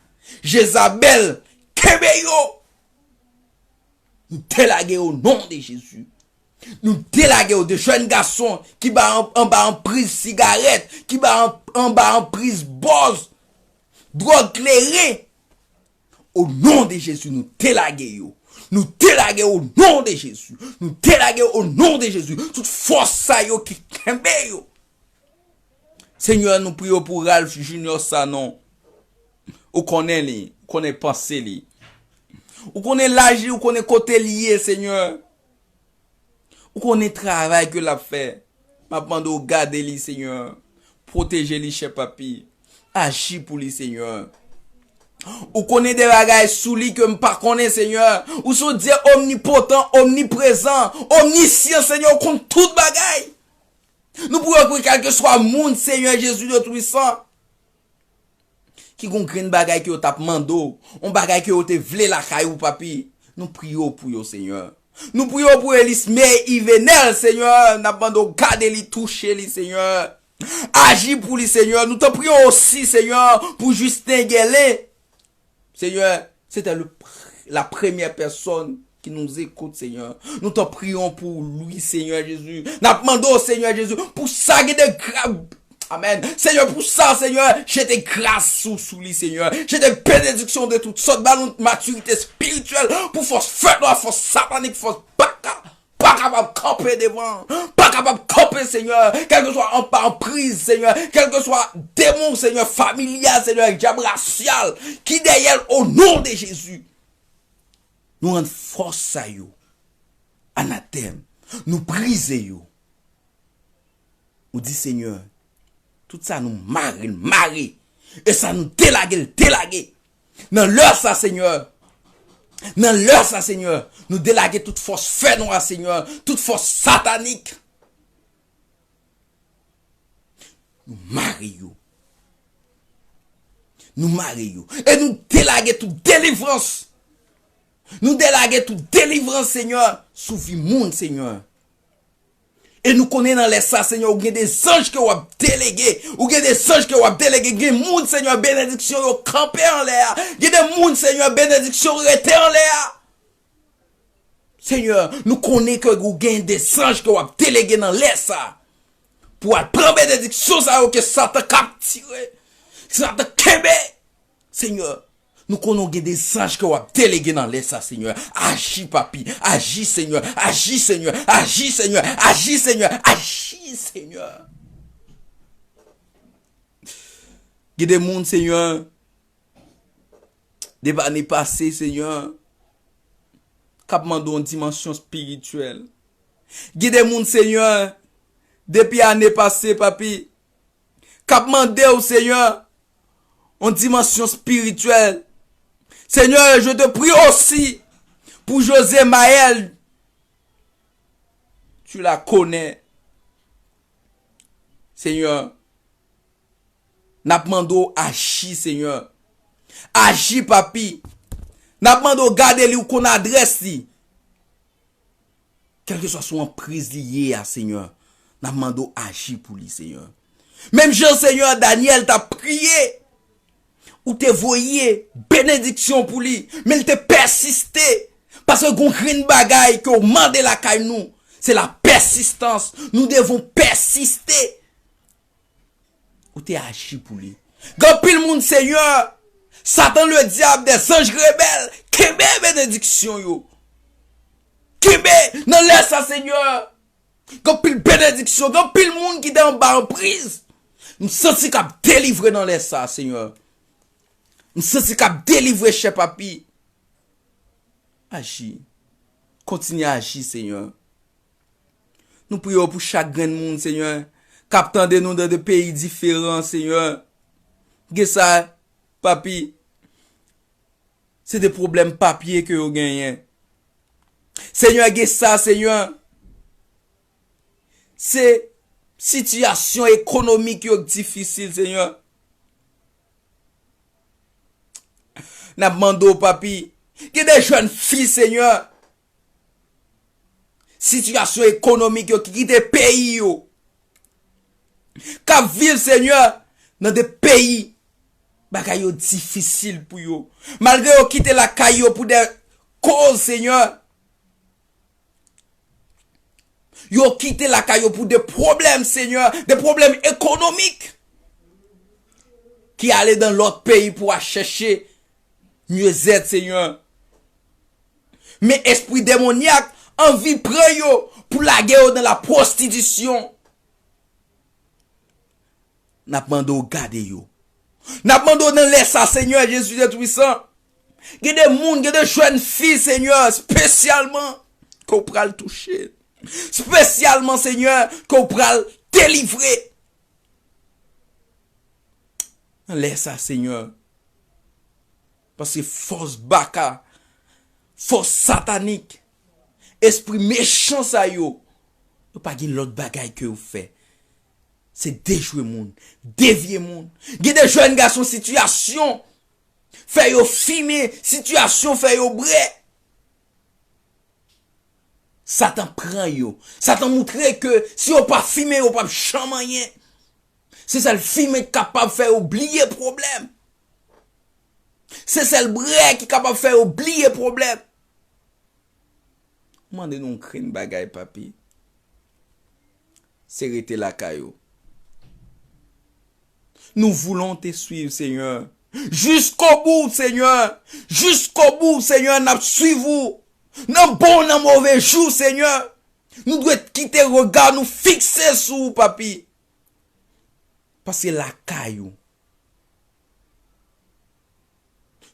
Jezabèl, kenbe yo. Nou delage yo, o non de Jezi. Nou delage yo, de jèn gason ki ba an-, anba anpriz sigarèt, ki ba an-, anba anpriz bòz, dwòg kleren. O non de Jezi, nou delage yo. Nou delage o non de Jezi. Nou delage o non de Jezi. Tout fòs sa yo ki kenbe yo. Senyè, nou priye w pou Ralph Junior Sanon. Ou konnen li, ou konnen panse li. Ou konnen laj li, ou konnen kote li ye, Senyè. Ou konnen travay ke l ap fè. M ap mande w gade li, Senyè. Pwoteje li, chè papi. Aji pou li, Senyè. Ou konnen de bagay sou li ke m pa konnen, Senyè. Ou se yon Dye omnipotan, omniprezan, omnisyan, Senyè. Ou konn tout bagay. Nou priye w pou kèlkeswa moun, Senyè Jezi de Twisan, ki gon grenn bagay ke yo t ap mande w, yon bagay ke yo te vle lakay ou, papi. Nou priye w pou yo, Senyè. Nou priye w pou Elisme Ivenel, Senyè. N ap mande w gade li, touche li, Senyè. Aji pou li, Senyè. Nou te priye w osi, Senyè, pou Justin Gelen. Senyè, c'était le pr-, la première personne qui nous écoute, Senyè. Nou te priye w pou li, Senyè Jezi. N ap mande w, Senyè Jezi, pou sa ki te gra-, Amèn. Senyè, pou sa, Senyè, jete gras sou, sou li, Senyè. Jete benediksyon de tout sòt. Ba nou matirite espirityèl pou fòs fè nwa, fòs satanik, fòs baka pa kapab kanpe devan, pa kapab kanpe, Senyè. Kèlkeswa anba anpriz, Senyè. Kèlkeswa demon, Senyè, familyal, Senyè, dyab rasyal ki dèyè l, o non de Jezi. Nou rann fòs sa yo anatèm. Nou brize yo. Nou di, Senyè, tout sa nou mare l mare. E sa nou delage l delage. Nan lè sa, Senyè, nan lè sa, Senyè, nou delage tout fòs fè nwa, Senyè, tout fòs satanik. Nou mare yo. Nou mare yo. E nou delage tout delivrans. Nou delage tout delivrans, Senyè, sou vi moun, Senyè. E nou konnen nan lè sa, Senyè, ou gen de zanj ke w ap delege. Ou gen de zanj ke w ap delege. Gen moun, Senyè, benediksyon yo kanpe anlè a. Gen de moun, Senyè, benediksyon rete anlè a. Senyè, nou konnen ke ou gen de zanj ke w ap delege nan lè sa. Pou al pran benediksyon sa yo ke Satan kaptire. Satan kenbe. Senyè, nou konnen w gen de zanj ke w ap delege nan lè sa, Senyè. Aji, Papi. Aji, Senyè. Aji, Senyè. Aji, Senyè. Aji, Senyè. Aji, Senyè. Gen de moun, Senyè, depi ane pase, Senyè, k ap mande yon dimansyon espirityèl. Gen de moun, Senyè, depi ane pase, Papi, k ap mande w, Senyè, yon dimansyon espirityèl. Senyè, je te prie aussi pour José Maël. Tu la connais. Senyè, n ap mande w aji, Senyè. Aji, Papi. N ap mande w gade li, ou konn adrès li. Kèlkeswa sou anpriz li ye a, Senyè, n ap mande w aji pou li, Senyè. Menm jan, Senyè, Danyèl t ap priye, ou te voye benediksyon pou li, men l te pèsiste. Paske gon grenn bagay ke w mande lakay nou, se la pèsistans. Nous devons persister. Ou te aji pou li. Gen anpil moun, Senyè, Satan, le dyab, dèzanj rebèl, kenbe benediksyon yo. Kenbe nan lè sa, Senyè. Gen anpil benediksyon, gen anpil moun ki te anba anpriz. M santi k ap delivre nan lè sa, Senyè. M santi k ap delivre, chè Papi. Aji. Kontinye aji, Senyè. Nou priye w pou chak grenn moun, Senyè, k ap tande nou nan de peyi diferan, Senyè. Gen sa, Papi, se de pwoblèm papye ke yo genyen. Senyè, gen sa, Senyè, se sitiyasyon ekonomik yo k difisil, Senyè. N ap mande w, Papi, gen de jèn fi, Senyè, sitiyasyon ekonomik yo ki kite peyi yo, k ap viv, Senyè, nan de peyi bagay yo difisil pou yo. Malgre yo kite lakay yo pou de koz, Senyè, yo kite lakay yo pou de pwoblèm, Senyè, de pwoblèm ekonomik, ki ale nan lòt peyi pou al chèche myezèt, Senyè. Men espri demonyak anvi pran yo pou lage yo nan la pwostitisyon. N ap mande w gade yo. N ap mande w nan lè sa, Senyè Jezi de Twisan. Gen de moun, gen de jèn fi, Senyè, espesyalman, ke w pral touche. Espesyalman, Senyè, ke w pral delivre. Nan lè sa, Senyè. Paske fòs baka, fòs satanik, espri mechan sa yo, yo pa gen lòt bagay ke yo fè. Se dejwe moun, devye moun. Gen de jèn gason sitiyasyon fè yo fimen, sitiyasyon fè yo bwè. Satan pran yo. Satan moutre ke si yo pa fimen, yo p ap janm anyen. Se sèl fimen k kapab fè yo bliye pwoblèm. Se sèl bwè ki kapab fè yo bliye pwoblèm. Mande nou yon grenn bagay, Papi. Se rete lakay ou. Nous voulons te suivre, Seigneur. Jusqu'au bout, Seigneur. Jusqu'au bout, Seigneur, n ap suiv ou. Nan bon, nan move jou, Seigneur. Nou dwe kite rega nou fikse sou ou, papi. Paske lakay ou.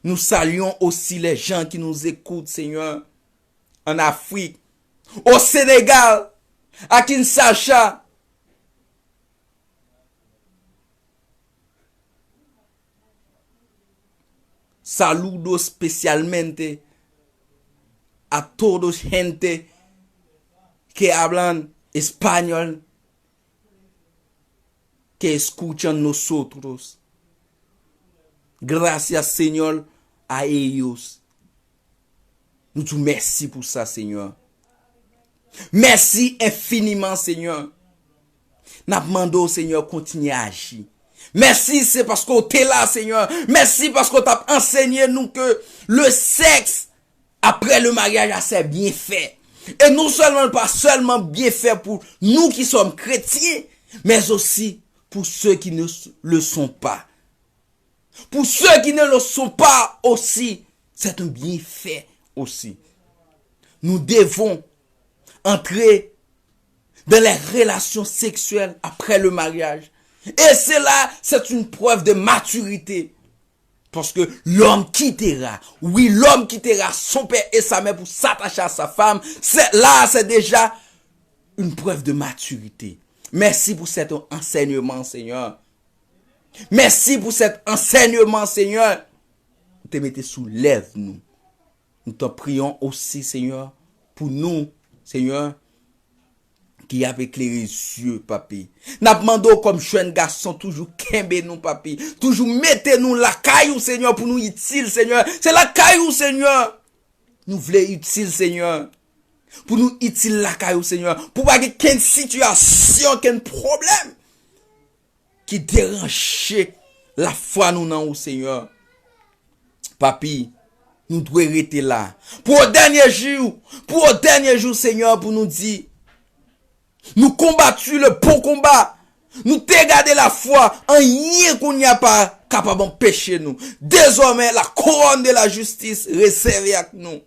Nous saluons aussi les gens qui nous écoutent, Seigneur, en Afrique, au Sénégal, à Kinshasa. Saludo especialmente a todos gente que hablan español que escuchan nosotros. Gracias, Señor, a ellos. Nou di w mèsi pou sa, Senyè. Mèsi enfiniman, Senyè. N ap mande w, Senyè, kontinye aji. Mèsi, se paske w te la, Senyè. Mèsi paske w t ap ansenye nou ke le sexe après le mariage a ses bienfaits. E non sèlman l pa sèlman byenfè pou nou ki sòm kretyen, mais aussi pour ceux qui ne le sont pas. Pour ceux qui ne le sont pas aussi, c'est un bienfait aussi. Nous devons entrer dans les relations sexuelles après le mariage. Et cela, c'est une preuve de maturité. Parce que l'homme quittera, oui, l'homme quittera son père et sa mère pour s'attacher à sa femme. C'est, là, c'est déjà une preuve de maturité. Merci pour cet enseignement, Seigneur. Mèsi pou sèt ansèyman, Senyè. Ou te mete sou lèv nou. Nou te priyon osi, Senyè, pou nou, Senyè, ki ap eklere zye, Papi. N ap mande w kòm jèn gason, toujou kenbe nou, Papi. Toujou mete nou lakay ou, Senyè, pou nou itil, Senyè. Se lakay ou, Senyè. Nou vle itil, Senyè. Pou nou itil lakay ou, Senyè. Pou pa gen kenn sitiyasyon, kenn pwoblèm ki deranje lafwa nou nan ou, Senyè. Papi, nou dwe rete la. Pou o dènye jou, pou o dènye jou, Senyè, pou nou di, nous combattu le bon combat. Nou te gade lafwa, anyen kounye a pa kapab anpeche nou. Dezòmè, la couronne de la justice rezève ak nou.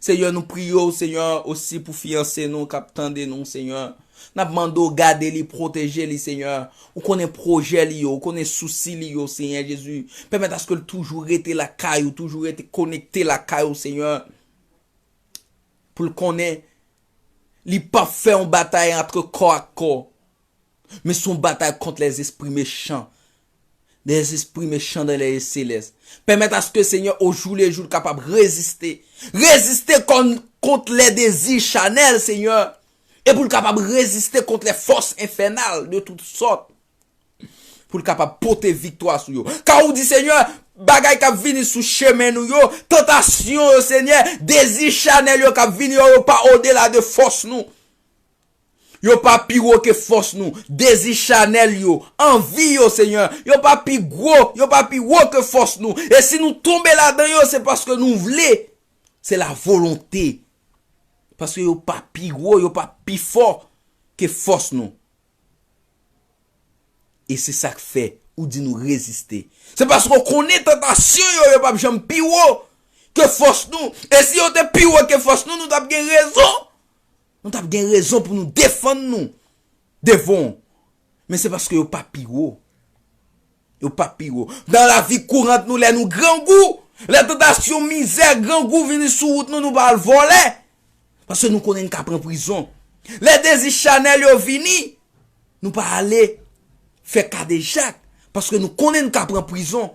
Senyè, nou priye w, Senyè, osi pou fiyanse nou k ap tande nou, Senyè. N ap mande w gade li, pwoteje li, Senyè. Ou konnen pwojè li yo, ou konnen sousi li yo, Senyè Jezi. Pèmèt aske l toujou rete lakay ou, toujou rete konekte lakay ou, Senyè. Pou l konnen, li p ap fè yon batay antre kò ak kò. Men se yon batay kont lèzespri mechan. Lèzespri mechan dan lèzye selès. Pèmèt aske, Senyè, o jou le jou, l kapab reziste. Reziste kon-, kont lèdezi chanèl, Senyè. E pou l kapab reziste kont lèfòs enfènal de tout sòt. Pou l kapab pote viktwa sou yo. Ka ou di, Senyè, bagay k ap vini sou chemen nou yo, tantasyon yo, Senyè, dezi chanèl yo k ap vini yo, yo pa odela de fòs nou. Yo pa pi wo ke fòs nou. Dezi chanèl yo, anvi yo, Senyè, yo pa pi gwo, yo pa pi wo ke fòs nou. E si nou tonbe ladan yo, se paske nou vle. Se la volonte. Paske yo pa pi gwo, yo pa pi fò ke fòs nou. E se sa k fè ou di nou reziste. Se paske w konnen tantasyon yo, yo p ap janm pi wo ke fòs nou. E si yo te pi wo ke fòs nou, nou t ap gen rezon. Nou t ap gen rezon pou nou defann nou devan w. Men se paske yo pa pi wo. Yo pa pi wo. Nan lavi kourant nou, lè nou grangou, lè tantasyon, mizè, grangou vini sou wout nou, nou pa al vòlè. Paske nou konnen n ka pran prizon. Lè dezi chanèl yo vini, nou pa ale fè kadejak. Paske nou konnen n ka pran prizon.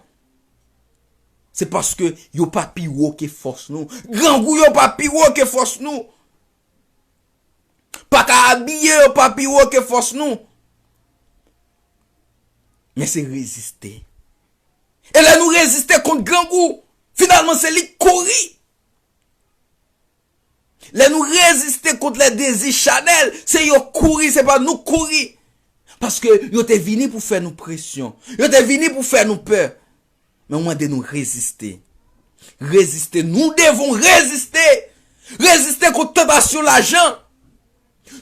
Se paske yo pa pi wo ke fòs nou. Grangou yo pa pi wo ke fòs nou. Pa ka abiye yo pa pi wo ke fòs nou. Men se reziste. E lè nou reziste kont grangou, finalman se li k kouri. Lè nou reziste kont lèdezi chanèl, se yo k kouri, se pa nou k kouri. Paske yo te vini pou fè nou presyon. Yo te vini pou fè nou pè. Men mwen mande nou reziste. Reziste. Nous devons résister. Reziste kont tantasyon lajan.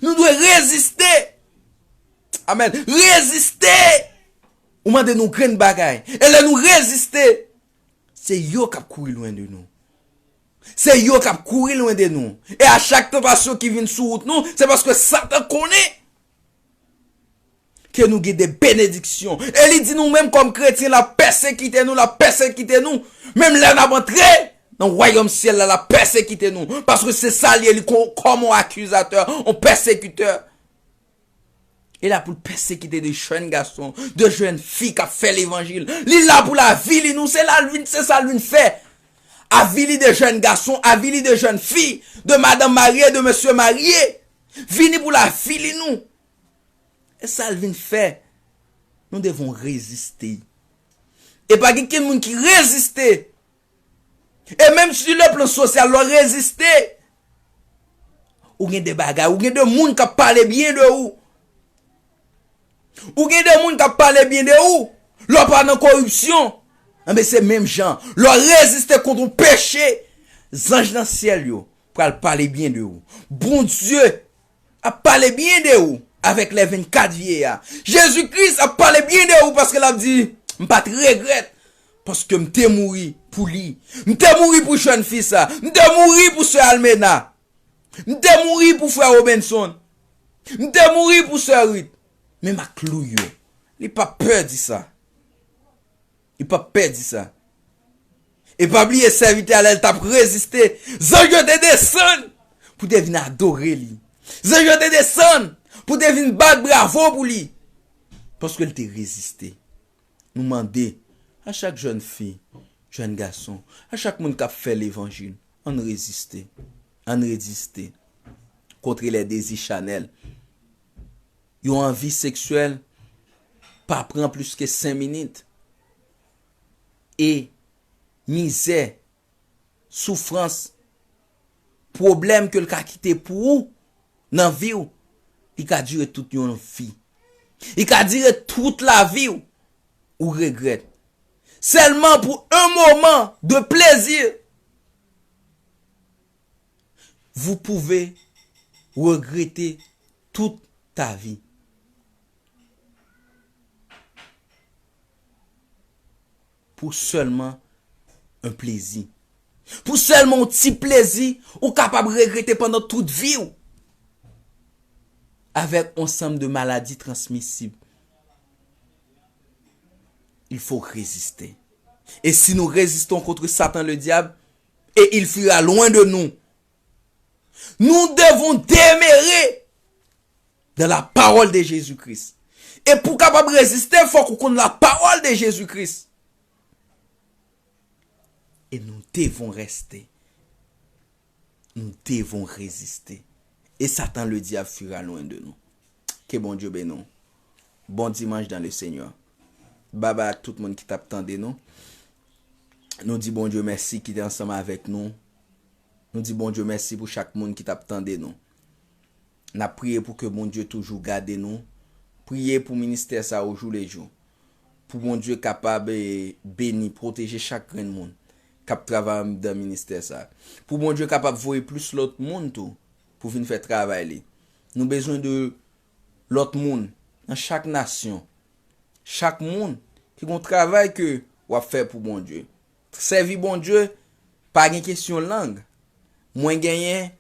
Nou dwe reziste. Amèn. Reziste. Ou mande nou grenn bagay. E lè nou reziste, se yo k ap kouri lwen de nou. Se yo k ap kouri lwen de nou. E a chak tantasyon ki vin sou wout nou, se paske Satan konnen ke nou gen de benediksyon. E li di nou menm kòm kretyen, l ap pèsekite nou, l ap pèsekite nou. Menm lè n ap antre nan wayòm syèl la, l ap pèsekite nou. Paske se sa l ye, li ko-, kòm yon akizatè, yon pèsekitè. E la pou l pèsekite de jèn gason, de jèn fi k ap fè levanjil. Li la pou l avili nou, se la l vin, se sa l vin fè. Avili de jèn gason, avili de jèn fi, de madanm marye, de mesye marye. Vini pou l avili nou. E sa l vin fè. Nous devons résister. E pa gen kenn moun ki reziste. E menm si le plan sosyal, lè w reziste, ou gen de bagay, ou gen de moun k ap pale byen de ou. Ou gen de moun k ap pale byen de ou. Lè w pa nan koripsyon, enben se menm jan. Lè w reziste kont yon peche, zanj nan syèl yo pral pale byen de ou. Bondye ap pale byen de ou avèk lè vennkat vye a. Jezi Kris ap pale byen de ou paske l ap di, "M pa t regrèt paske m te mouri pou li. M te mouri pou jèn fi sa. M te mouri pou sè Almena. M te mouri pou frè Robinson. M te mouri pou sè Ruth." Men m ak klou yo. Li p ap pè di sa. Li p ap pè di sa. E pa bliye, sèvitè a, lè l t ap reziste, zanj yo te desann pou te vin adore li. Zanj yo te desann pou te vin bat bravo pou li. Paske l te reziste. Nou mande a chak jèn fi, jèn gason, a chak moun k ap fè levanjil, ann reziste. Ann reziste contre les désirs charnels. Yon anvi seksyèl pa pran plis ke senk minit. E mizè, soufrans, pwoblèm ke l ka kite pou ou nan vi w, li ka dire tout yon vi. Li ka dire tout lavi w, ou regrèt. Sèlman pou un moment de plaisir, vous pouvez regretter toute ta vie. Pou sèlman yon plezi. Pou sèlman yon ti plezi, ou kapab regrete pandan tout vi w. Avèk yon sanm de maladi transmisib. Il faut résister. Et si nous résistons contre Satan le diable, et il fuira loin de nous. Nous devons demeurer dans la parole de Jésus-Christ. E pou w kapab reziste, fòk ou konn la parole de Jésus-Christ. Et nous devons rester. Nous devons résister. Et Satan le diable fuira loin de nous. Ke Bondye beni w. Bon dimanche dans le Seigneur. Babay ak tout moun ki t ap tande nou. Nou di Bondye mèsi ki te ansanm avèk nou. Nou di Bondye mèsi pou chak moun ki t ap tande nou. N ap priye pou ke Bondye toujou gade nou. Priye pou ministè sa yo joulejou. Pou Bondye kapab, eh, beni, pwoteje chak grenn moun k ap travay anndan ministè sa. Pou Bondye kapab voye plis lòt moun tou pou vin fè travay li. Nou bezwen de lòt moun nan chak nasyon. Chak moun ki gon travay ke w ap fè pou Bondye. Sèvi Bondye, pa gen kesyon lang. Mwen genyen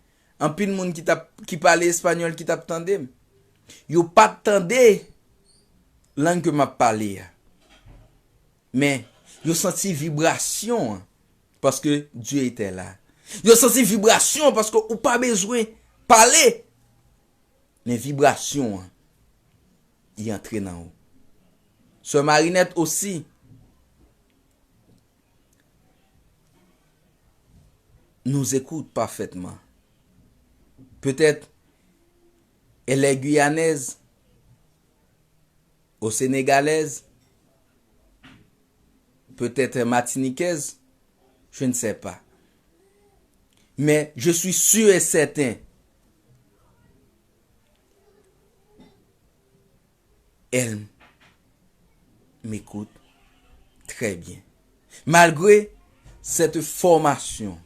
anpil moun ki t ap, ki pale espanyòl ki t ap tande m. Yo pa t tande lang ke m ap pale a. Men, yo santi vibrasyon an, paske Dye etè la. Yo santi vibrasyon an paske ou pa bezwen pale. Men vibrasyon an, li antre nan ou. Sè Marinette aussi nous écoute parfaitement. Peut-être elle est guyanaise, ou sénégalaise, peut-être martiniquaise, je ne sais pas. Mais je suis sûr et certain, elle m'écoute très bien. Malgré cette formation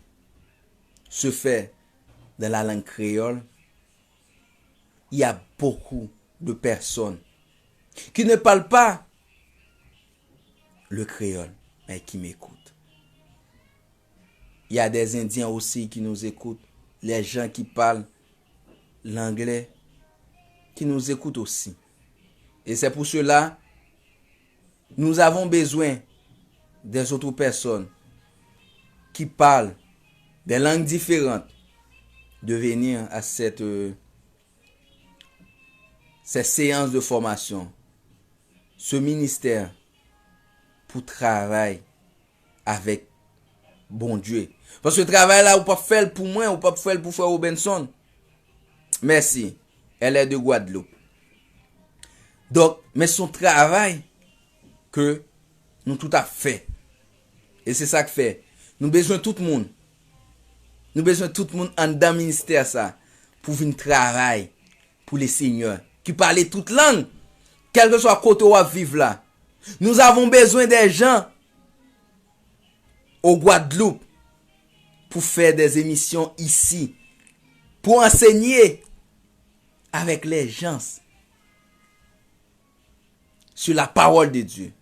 se fait dans la langue créole, il y a beaucoup de personnes qui ne parlent pas le créole, mais qui m'écoutent. Il y a des Indiens aussi qui nous écoutent, les gens qui parlent l'anglais, qui nous écoutent aussi. Et c'est pour cela, nous avons besoin des autres personnes qui parlent des langues différentes de venir à cette, euh, ces séances de formation, ce ministère pour travailler avec Bondye. Paske travay la, ou p ap fè l pou mwen, ou p ap fè l pou frè Robinson. Mèsi. Elle est de Guadeloupe. Donk, men se yon travay ke nou tout ap fè. E se sa k fè nou bezwen tout moun. Nou bezwen tout moun anndan ministè sa pou vin travay pou le Senyè, ki pale tout lang, kèlkeswa kote w ap viv la. Nous avons besoin des gens au Guadeloupe pour faire des émissions ici, pour enseigner avec les gens sur la parole de Dieu.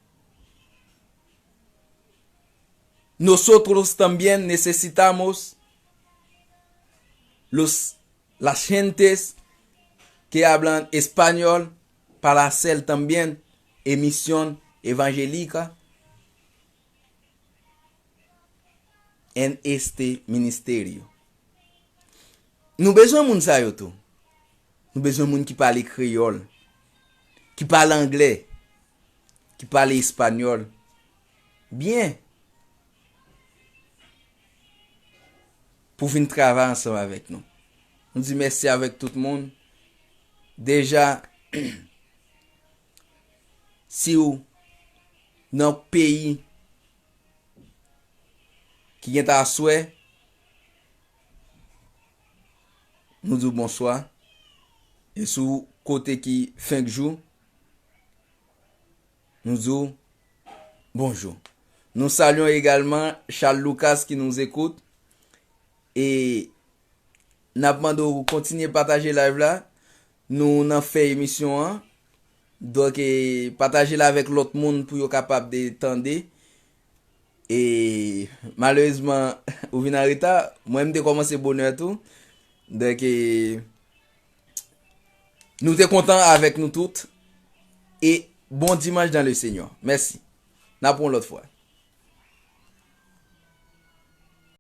Nosotros también necesitamos los, las gentes que hablan español para hacer también emisión evangélica en este ministerio. Nou bezwen moun sa yo tou. Nou bezwen moun ki pale kreyòl, ki pale anglè, ki pale espanyòl byen, pou vin travay ansanm avèk nou. Nou di mèsi avèk tout moun. Deja, si w nan peyi ki gentan aswè, nou di w bonswa. E si w kote ki fenk jou, nou di w bonjou. Nous saluons également Charles Lucas qui nous écoute. E n ap mande w kontinye pataje live la. Nou nan fen emisyon an. Donk, e, pataje l avèk lòt moun pou yo kapab de tande. E malerezman, ou vin an reta. Mwen, m te kòmanse bonè tou. Donk, e, nou te kontan avèk nou tout. E bon dimanch dans le Seigneur. Mèsi. N ap wè yon lòt fwa.